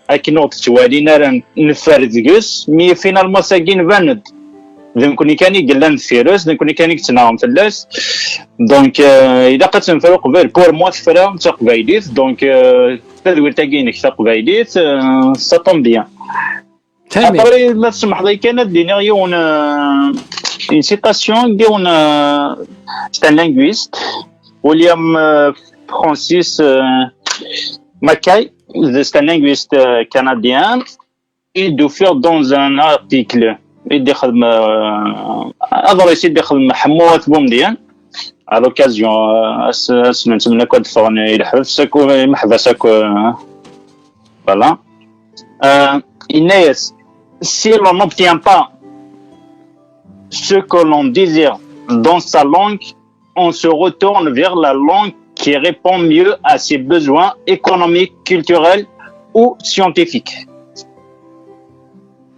akken ur ɣ-d-ttwalin ara n-, neffer deg-s, mi finalement ass-agi nban-d d nekkni kan i yellan deffir-s, d nekkni kan i yettnaɣen fell-as. Donc, eh, ilaq ad tenfer uqbel. Pour moi, tefra d taqbaylit. Donc, eh, tadwilt-agi-inek taqbaylit, eh, ça tombe bien. Tanemmirt. Après, ma tsemḥeḍ-iyi kan ad d-iniɣ yiwen, euh, une citation n yiwen, euh, c'est un linguiste, William, euh, Francis, euh, Mackay, c'est un linguiste, euh, canadien, i d-ufiɣ dans un article, i d-ixdem, euh, aḍris i d-ixdem Ḥemmu At Bumedyen, à l'occasion, euh, as-, ass n letmana akk ad d-ffɣen i lḥebs akk, imeḥbas akk, euh, voilà. Euh, Inès, si l'on n'obtient pas ce que l'on désire dans sa langue, on se retourne vers la langue qui répond mieux à ses besoins économiques, culturels ou scientifiques.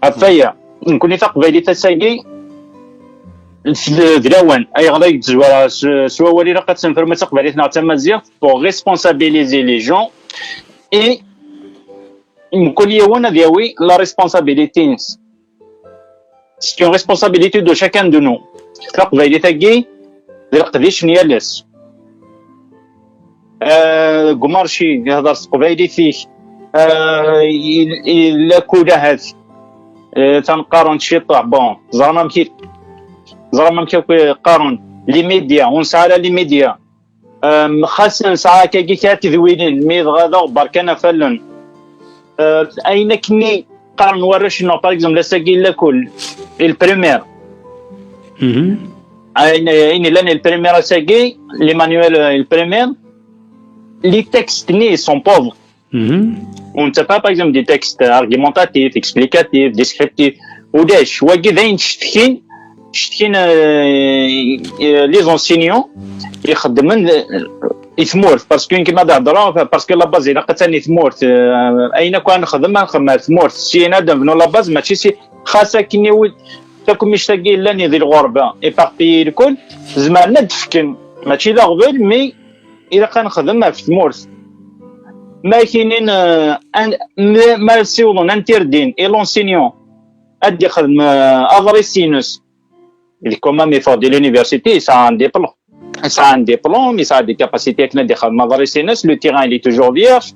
Ɣef waya, nekkni taqbaylit ass-agi, d, d lawan, ayɣer ay yezwar s, s wawal ilaq ad tenfer ma d taqbaylit neɣ d tamaziɣt, pour responsabiliser les gens et mkul yiwen ad yawi la responsabilité-ines. C'est une responsabilité de chacun de nous. Taqbaylit-agi d leqdic n yal ass. Ah, deg umarci, ihder s teqbaylit-ik. Ah, il-, illa kul ahat, ah, tanqaren ciṭuḥ. Bon, teẓram amek i, teẓram amek akk qqaren. Les médias, ur nesɛi ara les médias. Am, xas nesɛa akkagi kra tedwilin, mi dɣa d aɣebbar kan af allen. Euh, ayen akkenni qqaren warrac-nneɣ, par exemple, ass-agi lakul, i le primaire. Mhm. Ayen, ayen yellan i le primaire ass-agi, les manuels, euh, i le primaire, les textes-nni sont pauvres. Mhm. On ne sait pas, par exemple, des textes argumentatifs, explicatifs, descriptifs. Ulac, wagi d ayen cetkin, cetkin, euh, euh, les enseignants ixeddmen, euh, i tmurt, parce que nekk ma d-heddreɣ, parce que la base ilaq ad tani tmurt, euh, ayen akk ad nexdem, ad nexdem ar tmurt. Si ad nebnu la base, mačči si, xas akken i wid, takumict-agi yellan di lɣerba, éparpillé lkul, zemren ad d-fken, mačči d aɣbel, mais ilaq ad nexdem ɣef tmurt. Ma ak-inin, euh, an-, ma, ma siwḍen interdin et l'enseignant ad d-ixdem, euh, aḍris-ines, il quand même il faut de l'université, yesɛa un diplôme, yesɛa un diplôme, yesɛa des capacités akken ad d-ixdem aḍris-ines, le terrain il est toujours vierge.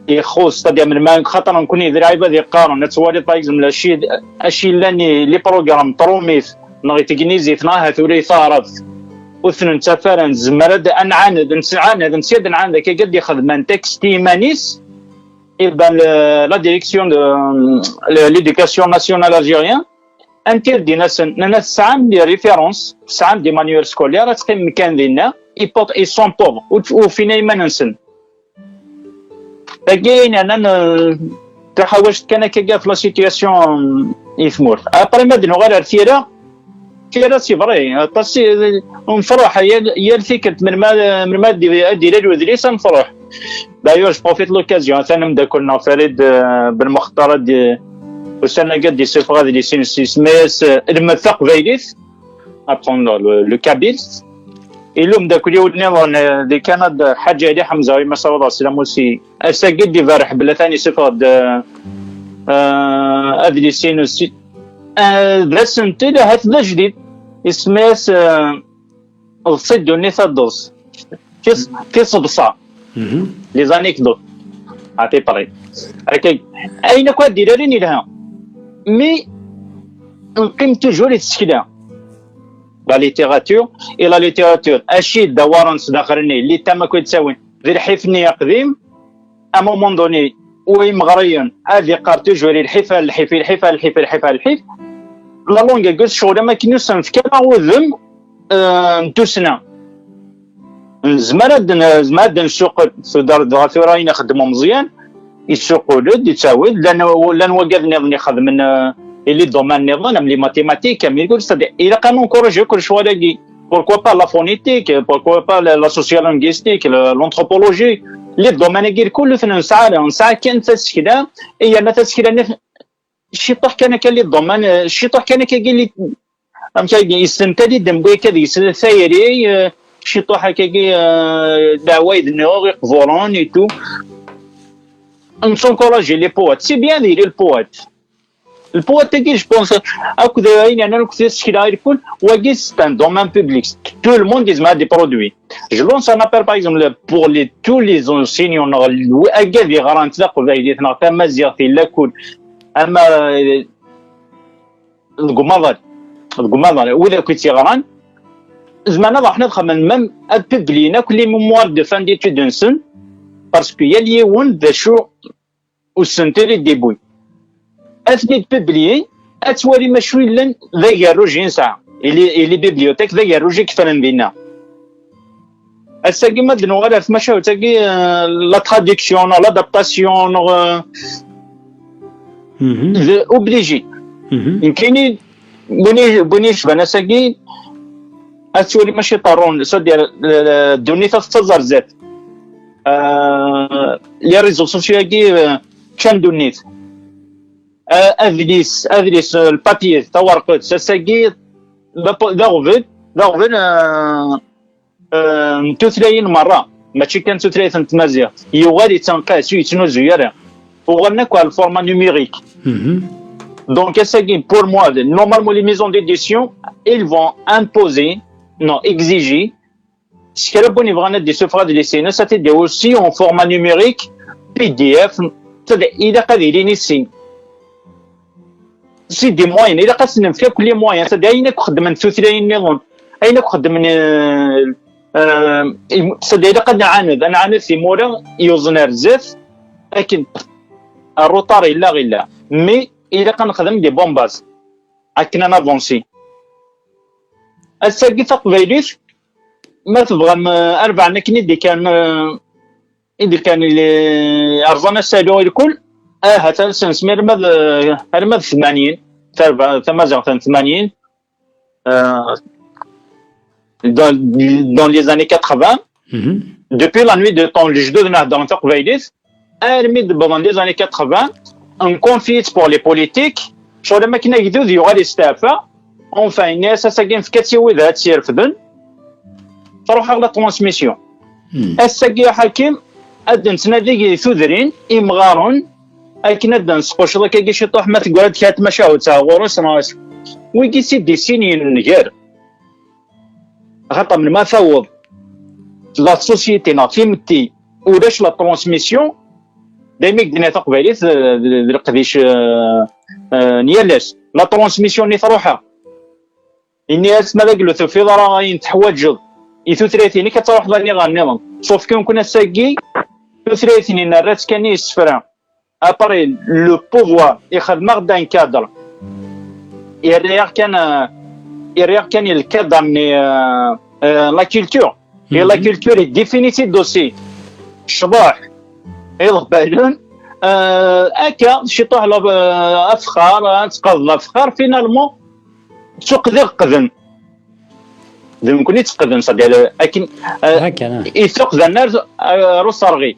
Ixuṣ, c'est-à-dire melmi, xaṭer nekkni d lɛibad yeqqaren, ad twaliḍ par exemple aci, aci llan i, les programmes trumit neɣ i tegnizit neɣ ahat ula i taɛrabt, ur ten-nettaf ara, nezmer ad, ad nɛaned, ad nɛaned, ad nɛaned akka ad d-ixdem un texte i yiman-is, et ben le, la direction de, euh, l'éducation nationale algérienne, interdin-asen, nnan-as tesɛam des références, tesɛam des manuels scolaires, ad teqqimem kan dinna, i pot-, ils sont pauvres, ur, ur ufin ara iman-nsen. Dagi ayen yernan, euh, taḥawact kan akka ɣef la situation, euh, i tmurt. Après ma d-nuɣal ar tira, tira c'est vrai, aṭas i, nefreḥ, yal, yal tikkelt melmi, melmi ad d-, ad d-ilal udlis ad nefreḥ. D'ailleurs, je profite l'occasion, atan ameddakel-nneɣ Farid, euh, Ben Mextar ad d-, ussan-agi ad d-isuffeɣ adlis-ines, isem-is, euh, Lmed Taqbaylit, apprendre le, le kabyle. Ilum d akli-w nniḍen, euh, di Kanada, Ḥaǧi Ali Ḥemza, i ma sawḍeɣ sslam-is. Ass-agi d-iberreḥ belli atan isuffeɣ-d, euh, euh, adlis-ines. Euh, d asentel, ahat d ajdid. Isem-is, euh, Ḍsi ddunit ad ḍs. Tis-, tiseḍsa. Mhm. Les anecdotes. À peu près. Akka, ayen akk ad d-ilarin ilha. Mais, neqqim toujours i tsekla. La littérature et la littérature. Aci d awaren s daxel-nni, les thèmes akk i d-ttawin. D lḥif-nni aqdim, à un moment donné, u imeɣriyen, ad iqqar toujours i lḥif, a lḥif, i lḥif, a lḥif, i lḥif, a lḥif. La langue, gguz ccɣel, am akken usan fkan udem, euh, n tussna. Nezmer ad n-, nezmer ad d-nsuqel, tudar dɣa tura ayen ixeddem umeẓyan, yessuqul-d, yettawi-d, llan, llan wagad nniḍen ixedmen, euh, i les domaines nniḍen, am les mathématiques, am les, c'est-à-dire, ilaq ad nencourager akk lecɣal-agi. Pourquoi pas la phonétique, pourquoi pas la, la sociolinguistique, le, l'anthropologie, les domaines-agi lkul ur ten-nesɛi ara, nesɛa kan tasekla, i yerna tasekla-nni ciṭuḥ kan akka les domaines, ciṭuḥ kan akka les, amek ay yessentali-d mewwi akka deg-s tayri, euh, ciṭuḥ akka, euh, d aɛwayed-nneɣ iqburen et tout. On encourage les poètes, c'est bien d'aider le poète. Le poète-agi, je pense, akked ayen yernan akked tasekla i lkul, wagi c'est un domaine public. Tout le monde yezmer ad d-iproduit. Je lance un appel, par exemple, pour les, tous les enseignants, neɣ wigad yeɣran taqbaylit, neɣ tamaziɣt, i lakul, ama, euh, deg umaḍal, deg umaḍal, wid akk i tt-yeɣran, zemren ad ruḥen ad xedmen, même ad publien akk les mémoires de fin d'études-nsen, parce que yal yiwen d acu usentel i d-yewwi. Ad ten-id-publier, ad twalim acu yellan d agerruj i nesɛa. Et les, et les bibliothèques d agerruj i yeffren dinna. Ass-agi ma d-nuɣal ar tmacahut-agi, euh, la traduction, neɣ l'adaptation, neɣ, euh, d obligé. Nekkini, win i, win i yecban ass-agi, ad twalim acu iṭerrun, c'est-à-dire, euh, ddunit ad tettaẓ ar zdat. Euh, les réseaux sociaux-agi, euh, ččan ddunit. Euh, adlis, adlis, euh, le papier, tawerqet, ass-agi, d ap-, d aɣbel, d aɣbel, euh, euh, n tutlayin merra, mačči kan tutlayt n tmaziɣt. Yuɣal yettenqas, ur yettnuzu ara. Uɣalen akk ar le format numérique. Donc, ass-agi, pour moi, normalement, les maisons d'édition, ils vont imposer, non, exiger, s kra n win yebɣan ad d-isuffeɣ adlis-ines, ad t-id-yawi aussi en format numérique, P D F, c'est-à-dire, ilaq ad ilin ici. C'est des moyens, ilaq ad s-nefk akk les moyens, c'est-à-dire ayen akk xeddmen tutlayin nniḍen, ayen akk xeddmen, euh, euh, im-, c'est-à-dire ilaq ad nɛaned, ad nɛaned timura yuẓen ar zdat, akken, rruṭar yella, yella. Mais ilaq ad nexdem des bonnes bases, akken ad navancer. Ass-agi taqbaylit, ma tebɣam, eh, arbaɛen akken i d-ikkan, eh, i d-ikkan, eh, rẓan asalu i lkul, ahat ad s-nesmi arma d, eh, arma d tmanyin, tarba-, tamaziɣt n tmanyin, eh, dans, dans les années quatre-vingts, depuis la nuit de temps, lejdud-nneɣ heddren taqbaylit, armi d-wwḍen les années quatre-vingts, un conflit pour les politiques, ccɣel am akken agdud yuɣal yesteɛfa, enfin, yenna-yas ass-agi nefka-tt i wid ad tt-irefden, truḥ-aɣ la transmission. Ass-agi a Ḥakim, ad d-nettnadi deg tudrin, imɣaren, akken ad d-nesqucceḍ akkagi ciṭuḥ, ma teggra-d kra n tmacahut ɣur-s, neɣ wigi si d-issin yennger. Axaṭer melmi ara taweḍ la société neɣ timetti ulac la transmission, daymi i d-tenna taqbaylit, eh, d, d leqdic, eh, eh, n yal ass. La transmission-nni truḥ-aɣ. Yenna-yas ma d aglu tufiḍ ara ayen teḥwaǧeḍ i tutlayt-inek, ad truḥeḍ almi ɣer nniḍen. Sauf que nekkni ass-agi tutlayt-nni nerra-tt kan i yisefra. Après, le pouvoir ixdem-aɣ-d un cadre. Irra-yaɣ kan, euh, irra-yaɣ kan i lkadr-nni, euh, euh, la culture. Et la culture est définie aussi. Ccḍeḥ, iḍebbalen, euh, akka, ciṭuḥ la, euh, afexxar, ad tqadeḍ afexxar, finalement, ttuqdiɣ qden. D nekkni i tt-qden, c'est-à-dire, akken, euh, i tuqdan ar, ar userɣi.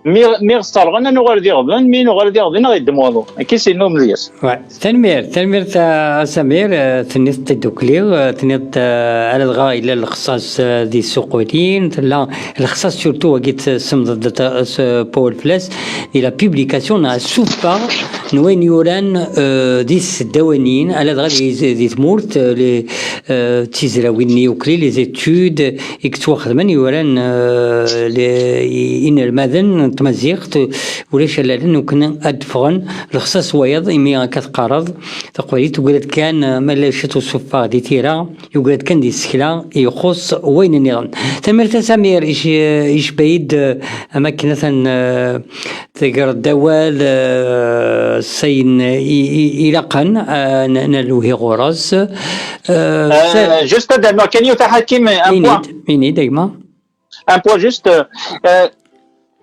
Mi, mi ɣ-sserɣen, ad nuɣal d iɣden, mi nuɣal d iɣden, ad ɣ-yeddem waḍu. Akka i s-yenna umedyaz. Ouais. Tanemmirt, tanemmirt a, a Samir, eh, tenniḍ-t-id ddukkli, eh, tenniḍ-t, eh, ala dɣa yella lexṣaṣ, eh, di tsuqilin, tella lexṣaṣ surtout wagi tsemdeḍ-d, eh, s-, Paul fell-as, di la publication neɣ asuffeɣ n wayen yuran, eh, di tseddawanin, ala dɣa di, di tmurt, eh, les, eh, d tizrawin-nni ukli, les études, i yettwaxedmen yuran, eh, le-, i-, inelmaden n tmaziɣt, ulac allalen ukken ad d-ffɣen lexṣaṣ wayeḍ, imi akka teqqareḍ, taqbaylit tugar-d kan, eh, ma yella ciṭ usuffeɣ di tira, yugar-d kan di tsekla, ixuṣṣ wayen nniḍen. Tanemmirt a Samir, ic-, icba-yi-d, eh, am akken atan, eh, tegreḍ-d awal, eh, s ayen i, i, ilaqen, eh, n-, n-, nluhi ɣur-s. Eh, Euh, sa- juste ad d-rnuɣ kan yiwet a Ḥakim, un point. Ini-d, ini-d, a gma. Un point juste, euh, euh,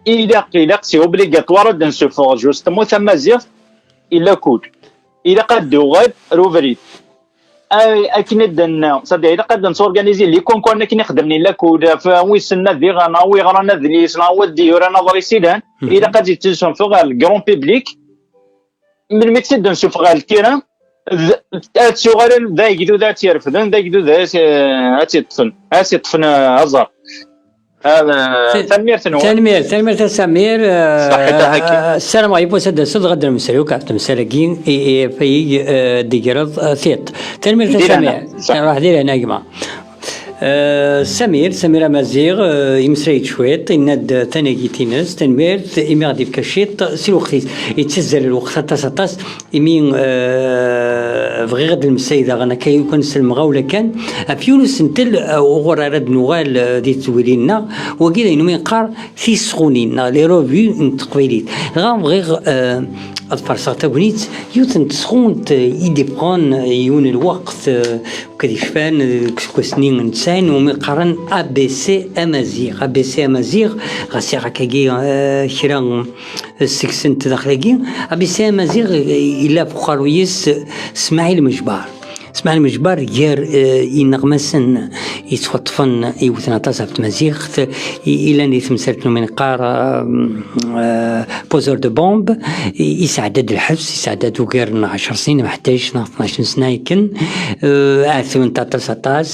ilaq, ilaq, c'est obligatoire ad d-nsuffeɣ justement tamaziɣt i lakud. Ilaq ad d-tuɣal ar ubrid. Ay, akken i d-nenna, c'est-à-dire, ilaq ad d-nesorganizi les concours akken i xedmen i lakud, ɣef wi ssnen ad iɣer, neɣ wi yeɣran adlis, neɣ wi d-yuran aḍris ilan, ilaq ad tt-id-nsuffeɣ ɣer le grand public. Melmi i tt-id-nsuffeɣ ɣer lkiran, d, ad tuɣal d agdud ad tt-irefden, d agdud ad tt-, ad tt-iṭṭfen, ad tt-iṭṭfen, eh, aẓar. Ah, tanemmirt-nwen. Tanemmirt, tanemmirt a Samir. Eh, ṣaḥit a Ḥakim. Eh, ssarameɣ yiwwas ad d-taseḍ, ɣad nemsel akk ɣef temsal-agi i, i, i, eh, d-tegreḍ, eh, tiṭ. Tanemmirt a Samir. Ruḥ di lehna a gma. Eh, Samir, Samir Amaziɣ, eh, yemmeslay-d cwiṭ, yenna-d tanagit-ines, tanemmirt imi ɣ-d-yefka ciṭ si lweqt-is. Yettazzal lweqt aṭas, aṭas, imi, eh, bɣiɣ ad d-nemmeslay daɣen akka, yukan s lemɣawla kan, ɣef yiwen usentel, eh, uɣur ara d-nuɣal, eh, di tedwilin-nneɣ, wagi d ayen umi neqqar tisɣunin, neɣ les revues n teqbaylit. Dɣa bɣiɣ, eh, ad farṣeɣ tagnit, yiwet n tesɣunt, eh, i d-iffɣen, eh, yiwen n lweqt, eh, Wid yecfan deg useggas-nni n tesɛin, umi qqaren A B C Amaziɣ. A B C Amaziɣ, ɣas iɣ akkagi, eh, kra, eh, seg-sent daxel-agi. A B C Amaziɣ, eh, yella ɣef uqerruy-is Smaɛil Mejbar. Smaɛil Mejbar, gar, eh, ineɣmasen yettwaṭṭfen, iwten aṭas ɣef tmaziɣt, i, ilan di temsalt n umi neqqar, eh, eh, poseur de bombe, i, isɛedda-d lḥebs, isɛedda-d ugar n ɛecr snin, neɣ ḥdac neɣ tnac n sna akken, eh, ɛettben-t aṭas, aṭas.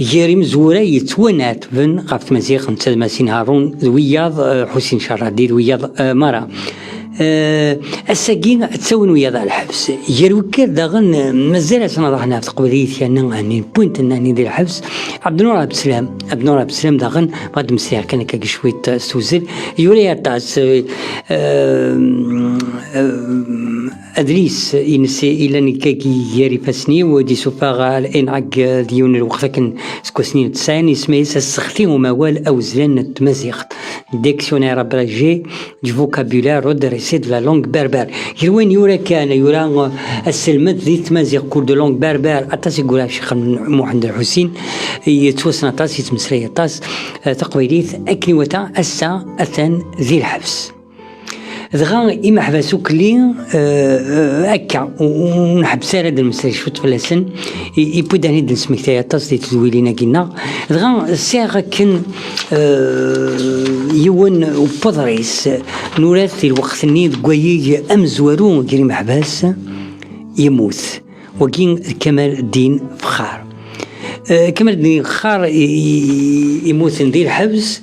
Gar imezwura yettwanɛetben ɣef tmaziɣt, netta d Masin Harun d wiyaḍ, eh, Ḥusin Cerradi d wiyaḍ, eh, mara. Eh, ass-agi ttawin wiyaḍ ɣer lḥebs. Gar wikkad daɣen, eh, mazal asen ad ruḥen ɣef teqbaylit, yerna ɛni n point-nni di lḥebs. Ɛebdnur Ɛebdslam, Ɛebdnur Ɛebdslam daɣen, bɣiɣ ad d-mmesliɣ kan akka cwiṭ, eh, s tewzel. Yura aṭas, eh, eh, eh, adlis-ines i llan gar ifassen-iw, d-isuffeɣ Al-Inag d yiwen n lweqt akken seg wass-nni n tesɛin, isem-is Asexti umawal awezlan n tmaziɣt, Dictionnaire abrégé du vocabulaire redressé de la langue berbère. Gar wayen yura kan, yura, euh, aselmed di tmaziɣt, cours de langue berbère, aṭas i yura Ccix Muḥend Lḥusin, yettwassen aṭas, yettmeslay aṭas, euh, taqbaylit, akken iwata, ass-a atan di lḥebs. Dɣa imeḥbas ukli, euh, euh, akka, ur, ur nḥebbes ara ad nmeslay cwiṭ fell-asen, i, iwwi-d akken i d-nesmektay aṭas di tedwilin-agi-nneɣ. Dɣa sɛiɣ akken, euh, yiwen n uḍris nurat di lweqt-nni deg wayig amezwaru gar imeḥbas, yemmut. Wagi d Kamal Ddin Fexxar. Euh, Kamal Ddin Fexxar i, i, i, immuten di lḥebs,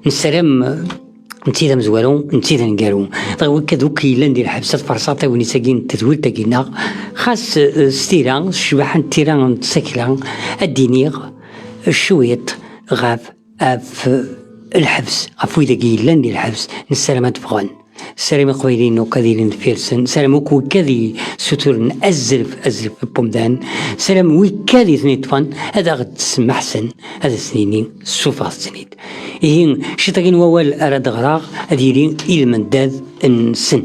nessaram, eh, netta d amezwaru, netta d aneggaru. Dɣa wakka d wakk yellan di lḥebs, ad farṣeɣ tagnit-agi n tedwilt-agi-nneɣ, xas, eh, s tira, s ccbaḥa n tira n tsakla, ad d-iniɣ cwiṭ ɣef, ɣef, eh, lḥebs, ɣef wid-agi yellan di lḥebs, nessaram ad d-ffɣen. Ssaram Iqbayliyen akk ad ilin deffir-sen, ssaram akk wikad yessuturen azref, azref n wemdan, ssaram wikad i ten-iṭṭfen ad aɣ-d-smeḥsen, ad asen-nini ssuffɣet-ten-id. Ihi, ciṭ-agi n wawal ara d-ɣreɣ, ad yili i lmendad-nsen.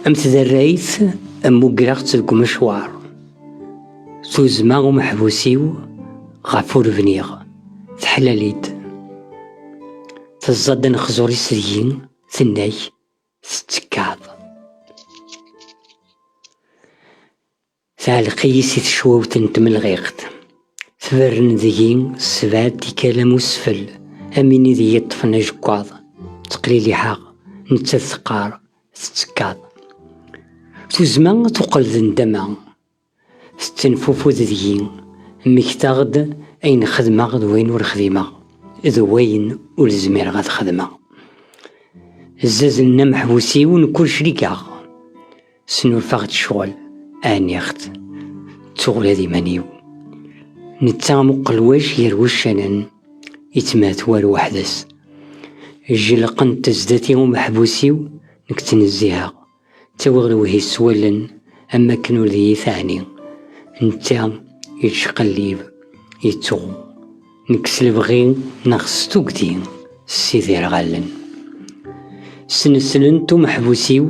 Am tderrayt, mmugreɣ-tt deg umecwar. Tuzzma umeḥbus-iw ɣef ur bniɣ, teḥlal-id. Teẓẓa-d anexẓur-is deg-i, tenna-k, tettekkaḍ. Tɛelleq-iyi si tecwawt n tmelɣiɣt. Tberren deg-i ssebɛa n tikkal am usfel, am win i d-iyi-ṭṭfen ajekkaḍ. Ttqliliḥeɣ, nettat teqqar, tettekkaḍ. Tuzzma tuqqel d nndama. Tettenfufud deg-i, mmektaɣ-d ayen xedmeɣ d wayen ur xdimeɣ, d wayen ur zmireɣ ad xedmeɣ. Zzazen ameḥbus-iw, nekk ur cligeɣ. Snulfaɣ-d ccɣel, ɛniɣ-t. Ttuɣ ula d iman-iw. Netta am uqelwac gar wuccanen, yettmat war weḥd-s. Jjelqent zdat-i umeḥbus-iw, nekk ttnezziheɣ. Ttawiɣ lewhi s wallen, am wakken ur d iyi-teɛni. Netta yettqellib, yettɣu. Nekk s lebɣi neɣ s tugdi, ssidireɣ allen. Sneslent umeḥbus-iw,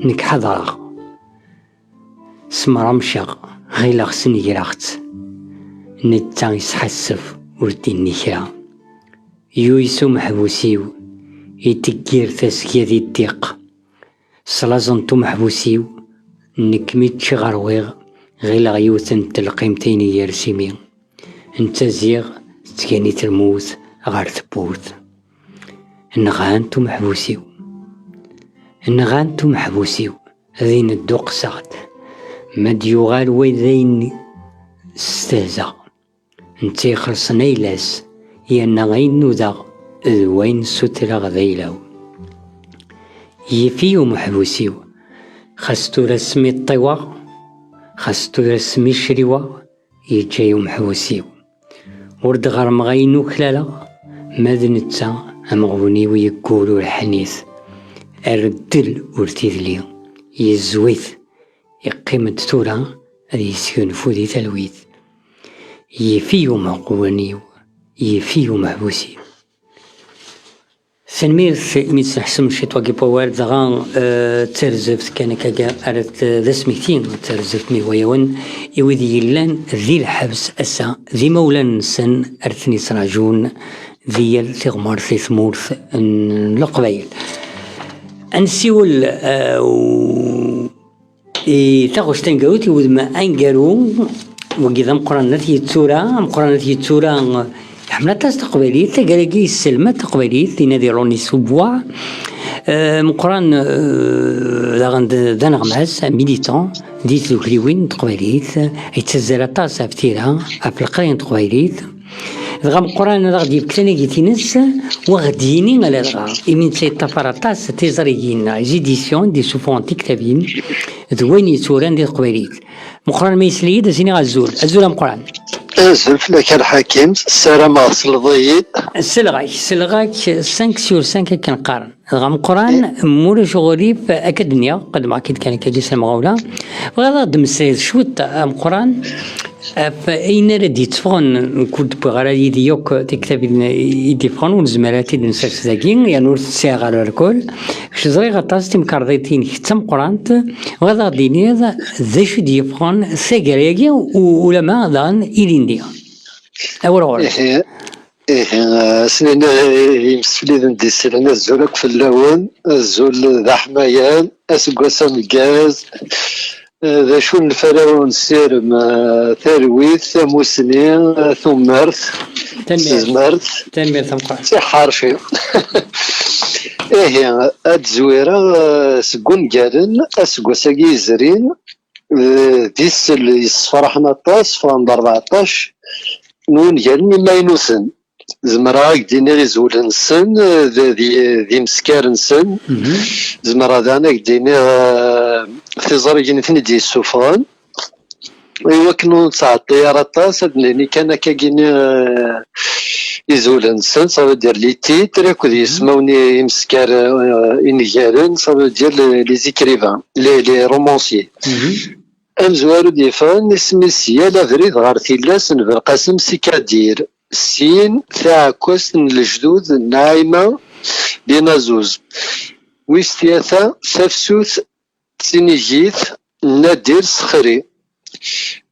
nekk ḥedṛeɣ. Smramceɣ, ɣileɣ snegreɣ-tt. Netta yesḥassef, ur d-inni kra. Yuyes umeḥbus-iw, iteggir tasga di ddiq. Slaẓent umeḥbus-iw, nekk mi ččiɣ ṛwiɣ, ɣileɣ yiwet n telqimt i n-yers imi. Netta ziɣ tettgani telmut ɣer tewwurt. Nɣant umeḥbus-iw. Nɣant umeḥbus-iw, din dduqseɣ-d. Ma d-yuɣal way d ayen stehzaɣ. Netta ixellṣen ayla-s, yerna ayen nudaɣ d wayen ssutreɣ d ayla-w. Yif-iyi umeḥbus-iw, xas tura asmi ṭṭiweɣ, xas tura asmi criweɣ, yeǧǧa-yi umeḥbus-iw. Ur d-ɣermeɣ ayen uklaleɣ, ma d netta ameɣbun-iw yeggur ur ḥnit. Areddel ur t-idli, yezwi-t, yeqqim-d tura ad yesgunfu di talwit. Yif-iyi umeɣbun-iw, yif-iyi umeḥbus-iw. Tanemmirt imi d-tesneḥsem ciṭ wagi n wawal, dɣa, eh, d tarzeft kan akka ara t-, d asmekti, d tarzeft mi wayawen i wid yellan di lḥebs ass-a, d imawlan-nsen ara ten-yettraǧun di yal tiɣmert di tmurt n Leqbayel. Ad nessiwel, eh, u- I taɣect taneggarut i wudem aneggaru, wagi d ameqqran n At Yettura, ameqqran n At Yettura, eh, iḥemmel aṭas taqbaylit, taggara-agi yesselmad taqbaylit, inadi Ronny Soubois. Eh, ameqqran, eh, daɣen d, d aneɣmas, un militant, di tdukkliwin n teqbaylit, yettazzal aṭas ɣef tira, ɣef leqray n teqbaylit. Dɣa Meqqran ad aɣ-d-yefk tanagit-ines, u aɣ-d-yini ala dɣa, imi netta yeṭṭafar aṭas tiẓrigin, les éditions, d-isuffɣen tiktabin, d wayen yetturan di teqbaylit. Meqqran ma yesla-yi-d, ad s-iniɣ azul. Azul a Meqqran. Azul fell-ak a Lḥakim, ssarameɣ tesleḍ-iyi-d. Selleɣ-ak, selleɣ-ak cinq sur cinq akken qqaren. Dɣa Meqqran, ma ulac uɣilif, akka d-nniɣ, qeddmeɣ-k-id kan akka ǧis lemɣawla. Bɣiɣ ad d-temmeslayeḍ cwiṭ, a Meqqran, ɣef ayen ara d-yetteffɣen, nekk ur d-wwiɣ ara yid-i yakk tiktabin i d-yeffɣen, ur nezmir ara ad t-id-nessers dagi, yerna ur t-sɛiɣ ara lkul. Kečč ẓriɣ aṭas timkarḍit-inek d tameqqrant, bɣiɣ ad d-tiniḍ d acu i d-yeffɣen taggara-agi, u-, ulamma daɣen ilindi. Awal ɣur-k. Ihi, ihi, eh, ass-nni, eh, imsefliden d-isellen, azul akk fell-awen, azul d aḥmayan, aseggas ameggaz, eh, d acu n lfaraw n sirem, eh, talwit, tamusni, eh, tumert, tezmert, tanemmirt tameqqrant, tiḥḥerfi. Ihi, ad d-zwireɣ, eh, seg wungalen, aseggas-agi yezrin, eh, d isel yessefraḥen aṭas, ffɣen-d rbeɛṭac n wungalen imaynuten. Zemreɣ ad k-d-iniɣ izwel-nsen, eh, d, d, d imeskar-nsen. Zemreɣ daɣen ad k-d-iniɣ, eh, tiẓrigin i ten-id-yessufɣen. I wakken ur nettɛeṭṭi ara aṭas, ad d-nini kan akkagini, eh, izwel-nsen, ça veut dire les titres, akked yismawen i-, imeskar, eh, ingalen, ça veut dire les, les écrivains, les, les romanciers. Amezwaru d-yeffɣen, isem-is Yal abrid ɣer tillas n Belqasem Sikadir, syin taɛekkazt n lejdud Naɛima Binazuz. Wis tlata, tafsut d tinigit n Nadir Sexri.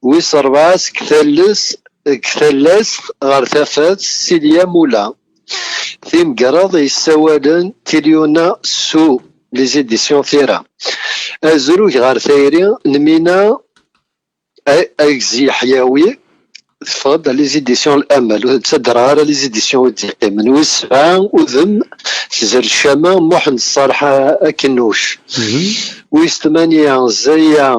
Wis rebɛa, seg tallest, deg tallast ɣer tafat, Silya Mula. Timgerraḍ yessawalen Tilyuna Su, les éditions Tira. Azrug ɣer tayri n Mina a-, Agzi Yeḥyawi, teffeɣ-d les éditions L'Amal, ur ttadreɣ ara les éditions i d-yeqqimen. Wis sebɛa, Udem, tzer ccama, Muḥend Ṣṣaleḥ Akennuc. Wis tmanya, Zaya,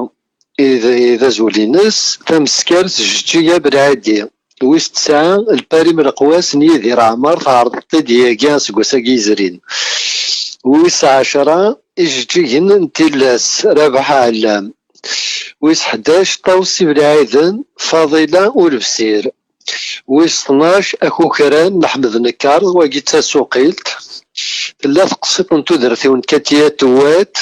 i d, i d azwel-ines, tameskart Jeǧǧiga Belɛidi. Wis tesɛa, Lparim Leqwas n Yidir Ɛmer, tɛerḍeḍ-t-id yagi aseggas-agi yezrin. Wis ɛecra, Ijeǧǧigen n tillas, Rabaḥ Ɛellam. Wis ḥdac, Ṭawes Ibelɛiden, Faḍila Ulebsir. Wis tnac, Akukran n Ḥmed Nekkar, wagi d tasuqilt. Tella teqsiṭ n tudert-iw n Katiya Tuwat,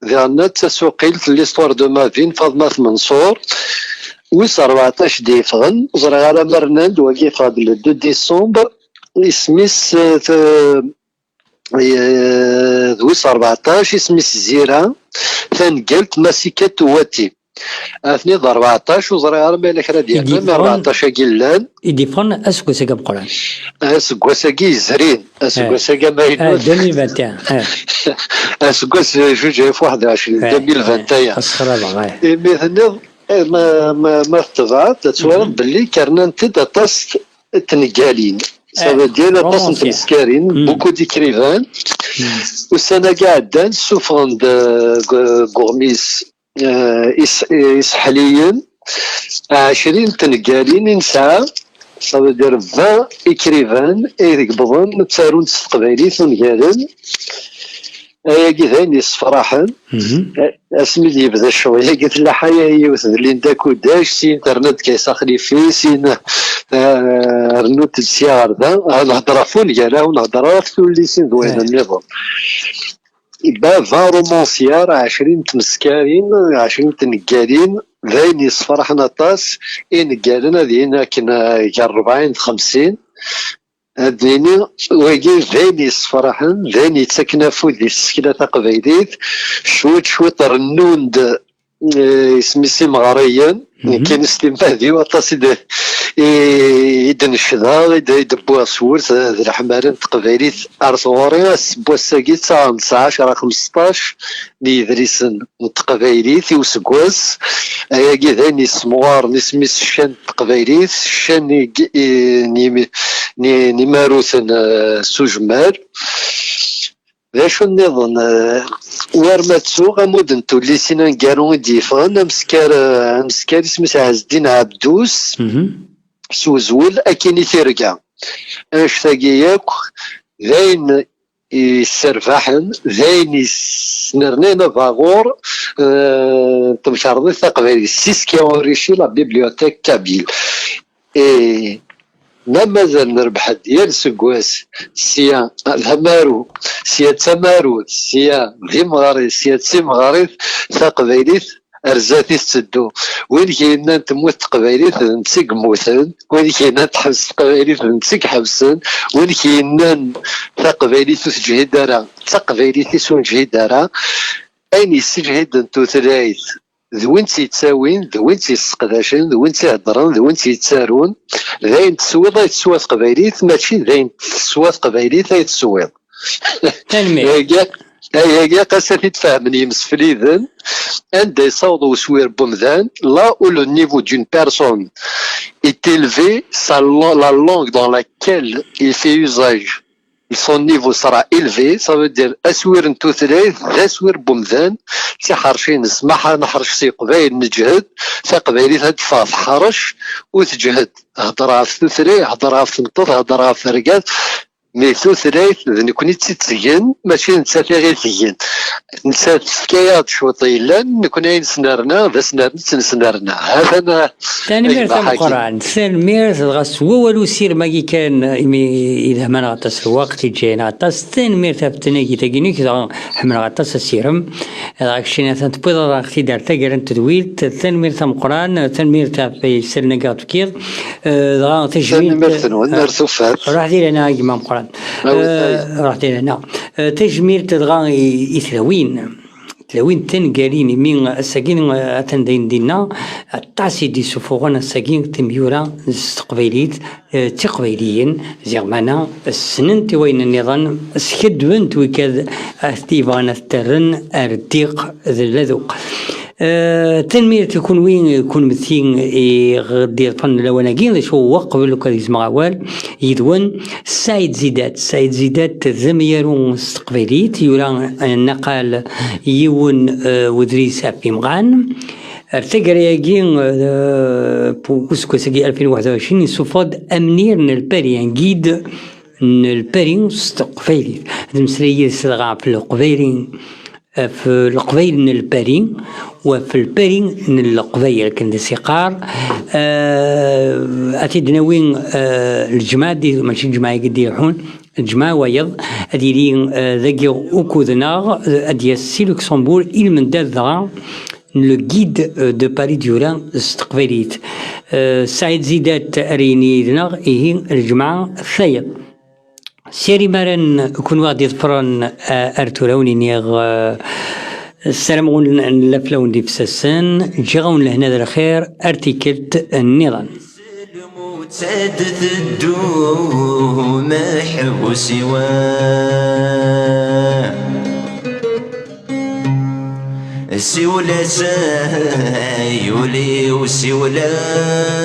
diɣen d tasuqilt n L'histoire de ma vie n Faḍma At Menṣur. Wis rbeɛṭac d-yeffɣen, ur ẓriɣ ara ma rnan-d, wagi yeffeɣ-d le deux décembre, isem-is, eh, t-, eh, d wis rbeɛṭac, isem-is Zira, tangalt Masika Tuwati. Atni d rbeɛṭac, ur ẓriɣ ara ma yella kra d-yernan, mi rbeɛṭac-agi llan. I d-yeffɣen aseggas-agi ameqqran. Aseggas-agi yezrin, aseggas-agi amaynut. Ah, deux mille vingt et un, ah. Aseggas juj alef u waḥed u ɛecrin, deux mille vingt et un. Asexrabeɣ, ah. Imi tenniḍ, eh, ma, ma, ma tettebɛeḍ, ad twalaḍ belli kernan-t-id aṭas n tneggalin. Ça veut dire aṭas n tmeskarin, beaucoup d'écrivains. Ussan-agi ɛeddan, ssufɣen-d, eh, deg, deg uɣmis eh, is-, eh, iseḥliyen, ɛecrin n tneggalin i nesɛa, ça veut dire vingt écrivains i d-yewwḍen ttarun s teqbaylit ungalen. Ayagi d ayen yessefraḥen. Eh, asmi d-yebda ccɣel-agi, tella ḥaya yiwet d Linda Kudac, syin terna-d Kaysa Xlifi, syin, eh, rnunt-d sya ɣer da. Ah, nehder ɣef wungal-a, ur nehder ara ɣef tullisin d wayen nniḍen. Baba romancière, ɛecrin n tmeskarin, ɛecrin n tneggalin, d ayen yessefraḥen aṭas. Ineggalin ad yini akken, eh, gar rebɛin d xemsin. Ad nini, wagi d ayen yessefraḥen, d ayen yettaken afud i tsekla taqbaylit. Cwiṭ, cwiṭ rennun-d, eh, isem-is imeɣriyen. Nekkini s timmad-iw aṭas i d-, i, i d-necdeɣ, i d-, i d-wwiɣ s wurd, eh, d leḥmala n teqbaylit. Ar tɣuri, ass n wass-agi, ttaɣen tesɛa, ɛecra, xmesṭac n yidlisen n teqbaylit i useggas. Ayagi d ayen yessemɣaren isem-is ccan n teqbaylit, ccan i, i, n yimi-, n, n imaruten, eh, s ujmal. D acu nniḍen, eh, war ma ttuɣ amud n tullisin aneggaru i d-yeffɣen, ameskar, eh, ameskar isem-is Ɛezdin Ɛebdus, s uzwel Akin i tirga. Annect-agi yakk d ayen yesserbaḥen, d ayen yesnernayen abaɣur, eh, n temkarḍit taqbaylit. C'est ce qui a enrichi la bibliothèque kabyle. Et Ma mazal nerbeḥ-d yal seggas, sya d amaru, sya d tamarut, sya d imɣarit, sya d timɣarit, taqbaylit ar zdat i tetteddu. Win k-yennan temmut teqbaylit, d netta i yemmuten. Win k-yennan teḥbes teqbaylit, d netta i iḥebsen. Win k-yennan taqbaylit ur teǧhid ara, d taqbaylit-is ur neǧhid ara. Ayen yesseǧhiden tutlayt d win tt-yettawin, d win tt-yesseqdacen, d win tt-iheddren, d win tt-yettarun. D ayen teswiḍ ay teswa teqbaylit, mačči d ayen teswa teqbaylit ay teswiḍ. Tanemmirt. Ayagi, ayagi, ɣas ad t-id-fehmen yimsefliden, anda yessaweḍ uswir n umdan, là où le niveau d'une personne est élevé, sa la-, la langue dans laquelle il fait usage son niveau sera élevé, ça veut dire aswir n tutlayt d aswir n umdan, d tiḥerci-ines, ma ḥa-, neḥrec s yeqbayel neǧhed, taqbaylit ad d-teffeɣ teḥrec u teǧhed. Hder ɣef tutlayt, hder ɣef tmeṭṭut, hder ɣef argaz, mais tutlayt d nekkni i tt-ittgen, mačči d nettat i ɣ-itgen. Nettat tefka-yaɣ-d cwiṭ yellan, nekkni ayen snerna, d asnerni i tt-nesnerna. Ha-t-an. Tanemmirt tameqqrant, tanemmirt, dɣa s wawal usirem-agi kan, imi idhem-aneɣ aṭas lweqt, yeǧǧa-yaneɣ aṭas, tanemmirt ɣef tnagit-agi-inek, dɣa ḥemmleɣ aṭas asirem, dɣa keččini atan tewwiḍ-aɣ-t-id ar taggara n tedwilt, tanemmirt tameqqrant, tanemmirt ɣef yisallen-agi ɣ-d-tefkiḍ, eh, dɣa tajmilt, tanemmirt-nwen, eh, ar tufat. Ruḥ di lehna a gma ameqqran. Awit, eh, awit. Ruḥ di lehna. Eh, tajmilt dɣa i, i tlawin. Tlawin taneggalin, imi ass-agi, eh, atan d ayen dinna, aṭas i d-isufuɣen ass-agi timyura s teqbaylit, eh, d tiqbayliyin, ziɣ mana ssnent i wayen nniḍen, skaddbent wigad ad t-yebɣan ad t-rren ar ddiq d ladewq. Eh, tanemmirt i kunwi, kunemti i ɣ-d-iḍefren lawan-agi, d acu waqbel akk ad gezmeɣ awal yid-wen, Saɛid Zidat. Saɛid Zidat d amyaru s teqbaylit, yura, eh, naqal yiwen, eh, wedlis ɣef imɣan. Ar taggara-agi, eh, useggas-agi alfin u waḥed u ɛecrin, yessufeɣ-d Amnir n Lpari, un guide n Lpari s teqbaylit. Ad nemmeslay yid-s dɣa ɣef Leqbayel, ɣef Leqbayel n Lpari, u ɣef Lpari n Leqbayel, akken d as-iqqar. Eh, ad t-id-nawi, eh, lǧemɛa di, mačči lǧemɛa-agi d-iruḥun, lǧemɛa wayeḍ, ad yili, eh, dagi ukud-nneɣ, eh, ad d-yas si Luxembourg i lmendad dɣa n le guide, eh, de Paris d-yura s teqbaylit. Eh, Saɛid Zidat ara yini yid-neɣ, ihi lǧemɛa tayeḍ. Sya imi ara n-, kunwi ɣ-d-iḍefren, eh, ar tura ur iniɣ, eh, ssarameɣ-awen n-, n-, laflawen d ifsasen, ǧǧiɣ-awen lehna d lxir, ar tikkelt nniḍen. Lmut ad teddu meḥbus-iw. Siwel-as ay ul-iw, siwel-as.